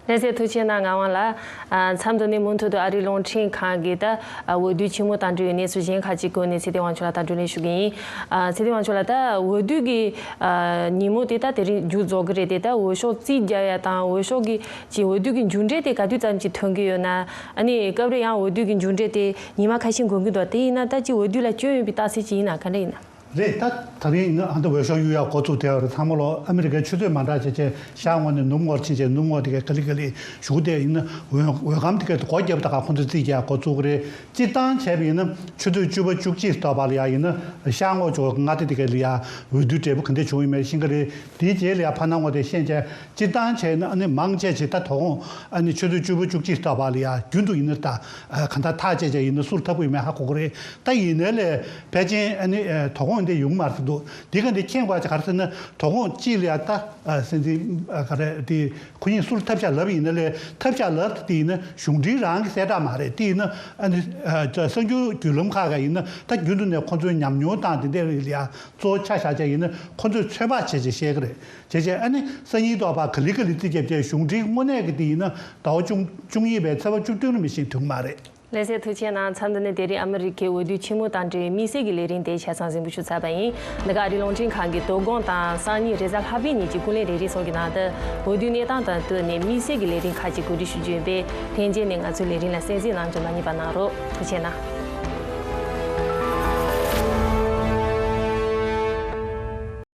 ལགས་སོ། ཐུགས་རྗེ་གནང་ངག་དབང་ལགས། ཨ་མཚམས་འདི་ནས་མུ་མཐུད་དུ་ཨ་རིའི་རླུང་འཕྲིན་ཁང་གི་ད་ཨ་འོས་བསྡུ་ཆེན་མོ་དང་འབྲེལ་བའི་གནས་ཚུལ་གཞན་ཁག་ཅིག་སྐོར་ནས་ཚེ་བརྟན་དབང་ཕྱུག་ལགས་དང་བགྲོ་གླེང་ཞུ་གི་ཡིན། ཨ་ཚེ་བརྟན་དབང་ཕྱུག་ལགས། ད་འོས་བསྡུ་གི་ཨ་ཉིན་མོ་དེ་ད་དེ་རིང་མཇུག་རྫོགས་ཀྱི་རེད་དེ། ད་འོས་ཤོག་རྩིས་རྒྱག་ཡ་དང་འོས་ཤོག་གི་ཅིག་འོས་བསྡུ་གི་མཇུག་འབྲས་དེ་ག་དུས་ཙམ་ཅིག་ཐོན་གྱི་ཡོད་ན། ཨ་ནི་སྐབས་རེ་ཡང་འོས་བསྡུ་གི་མཇུག་འབྲས་དེ་ཉི་མ་ཁ་ཤས་འགོར་གྱི་འདུག་དེ་ཡིན་ན་ད་ཅིག་འོས་བསྡུ་ལ་སྐྱོན་ཡོད་པའི་རྟགས་གསལ་ཅིག་ཡིན་ན་ག་འདྲ་ཡིན་ན། རེད། ད་ད་རིང་ཡིན་ན་ཨ་ད་འོས་ཤོག་གཡུག་ཡག་འགོ་བཙུགས་བསྡད་ཡོད་རེད། ཚང་མ་ལོ་ཨ་མི་རི་ཀའི་ཆུ་ཚོད་མ་འདྲ་བྱས་བྱས་ཤར་ངོས་ནས་ནུབ་ངོས་ཕྱིན་བྱས་ནུབ་ངོས་དེ་གའི་ག་ལེ་ག་ལེ་བཞུགས་བསྡད་ཡིན་ན། འོས་འོས་སྒམ་དེ་གའི་སྒོ་བརྒྱབ་ད་ག་ཁོང་ཚོས་རྩིས་རྒྱག་འགོ་བཙུགས་ཀྱི་རེད། སྤྱིར་བཏང་བྱས་པ་ཡིན་ན་ཆུ་ཚོད་བཅུ་པ་བཅུ་གཅིག་ཐོག་བར་ལ་ཡ་ཡིན་ན་ཤར་ངོས་ཕྱོགས་མངའ་སྡེ་དེ་གའི་ལ་ཡ་འོས་བསྡུ་འབྲས་བུ་ག་འདྲ་བྱུང་ཡོད་མེད་ཤེས་ཀྱི་རེད། དེའི་རྗེས་ལ་ཡ་ཕར་ནང་ངོས་དེ་ཤེས་བྱས་སྤྱིར་བཏང་བྱས་ན་ཨ་ནི་མང་ཆེ་ཆེ་ད་དོ་དགོང་ཨ་ནི་ཆུ་ཚོད་བཅུ་པ་བཅུ་གཅིག་ཐོག་བར་ལ་ཡ་རྒྱུན་དུ་ཡིན་ན་ད་གང་ལྟར་ཐག་བཅད་བྱས་ཡིན་ན་སུར་ཐབས་ཀྱི་མེད་ཧ་གོ་གི་རེད། ད་ཡིན་ནའི་ལས་ཕལ་ཆེར་ཨ་ནི་དོ་དགོང་ དེ་ཡོང་མ་རེད་འདུག་དེ་ག་འདི་མཁྱེན་པ་ཅིག་ག་རེ་ཟེར་ན། དོ་དགོང་ཅིག་ལ་ཡ་ད་ཨ་སྲིད་འཛིན་ཨ་ག་རེ་དེ་ཁོ་གཉིས་སུ་ལ་ཐབས་ཆག་ལབ་ཡིན་ན་ལས། ཐབས་ཆག་ལབ་དེ་ཡིན་ན་གཞུང་འབྲེལ་རང་གི་གསལ་བསྒྲགས་མ་རེད། དེ་ཡིན་ན་ཨ་ནི་ཨ་གསར་འགྱུར་བརྒྱུད་ལམ་ཁག་ག་ཡིན་ན་ད་རྒྱུན་དུ་ནས་ཁོ་ཚོའི་ཉམས་མྱོང་དང་དེ་འདྲ་ལ་ཡ་གཙོ་བོ་ཆ་བཞག་བྱས་ཡིན་ན་ཁོ་ཚོས་ཚོད་དཔག་བྱས་བྱས་བཤད་གི་རེད། བྱས་བྱས་ཨ་ནི་སང་ཉིན་ཐོག་ཕར་ག་ལེ་ག་ལེ་རྩིས་རྒྱབ་བྱས་གཞུང་འབྲེལ་དངོས་གནས་ཀྱི་དེ་ཡིན་ན་ཟླ་བ་བཅུ་བཅུ་གཉིས་པའི་ཚེས་པ་བཅུ་བདུན་ལ་མི་ཤེས་ཐུག་མ་རེད། ལྷན་རྒྱས་ཐུགས་རྗེ་གནང་། མཚམས་འདི་ནས་དེ་རིང་ཨ་མི་རི་ཀའི་འོས་བསྡུ་ཆེན་མོ་དང་འབྲེལ་བའི་དམིགས་བསལ་གྱི་ལས་རིམ་དེ་ཆ་ཚང་གཟིགས་འབུལ་ཞུ་ཚར་བ་ཡིན། འདི་ག་ཨ་རིའི་རླུང་འཕྲིན་ཁང་གིས་དོ་དགོང་དང་སང་ཉིན་རེས་གཟའ་ལྷག་པའི་ཉིན་གྱི་ཀུན་གླེང་རེ་རེ་སོགས་ཀྱི་ནང་དུ་འོས་བསྡུའི་གནས་སྟངས་དང་བསྟུན་ནས་དམིགས་བསལ་གྱི་ལས་རིམ་ཁག་ཅིག་གོ་སྒྲིག་ཞུ་རྒྱུ་ཡིན་པས། ལྷན་རྒྱས་ནས་ང་ཚོའི་ལས་རིམ་ལ་གསན་གཟིགས་གནང་རྒྱུ་མ་བསྙེལ་བ་གནང་རོགས། ཐུགས་རྗེ་གནང་།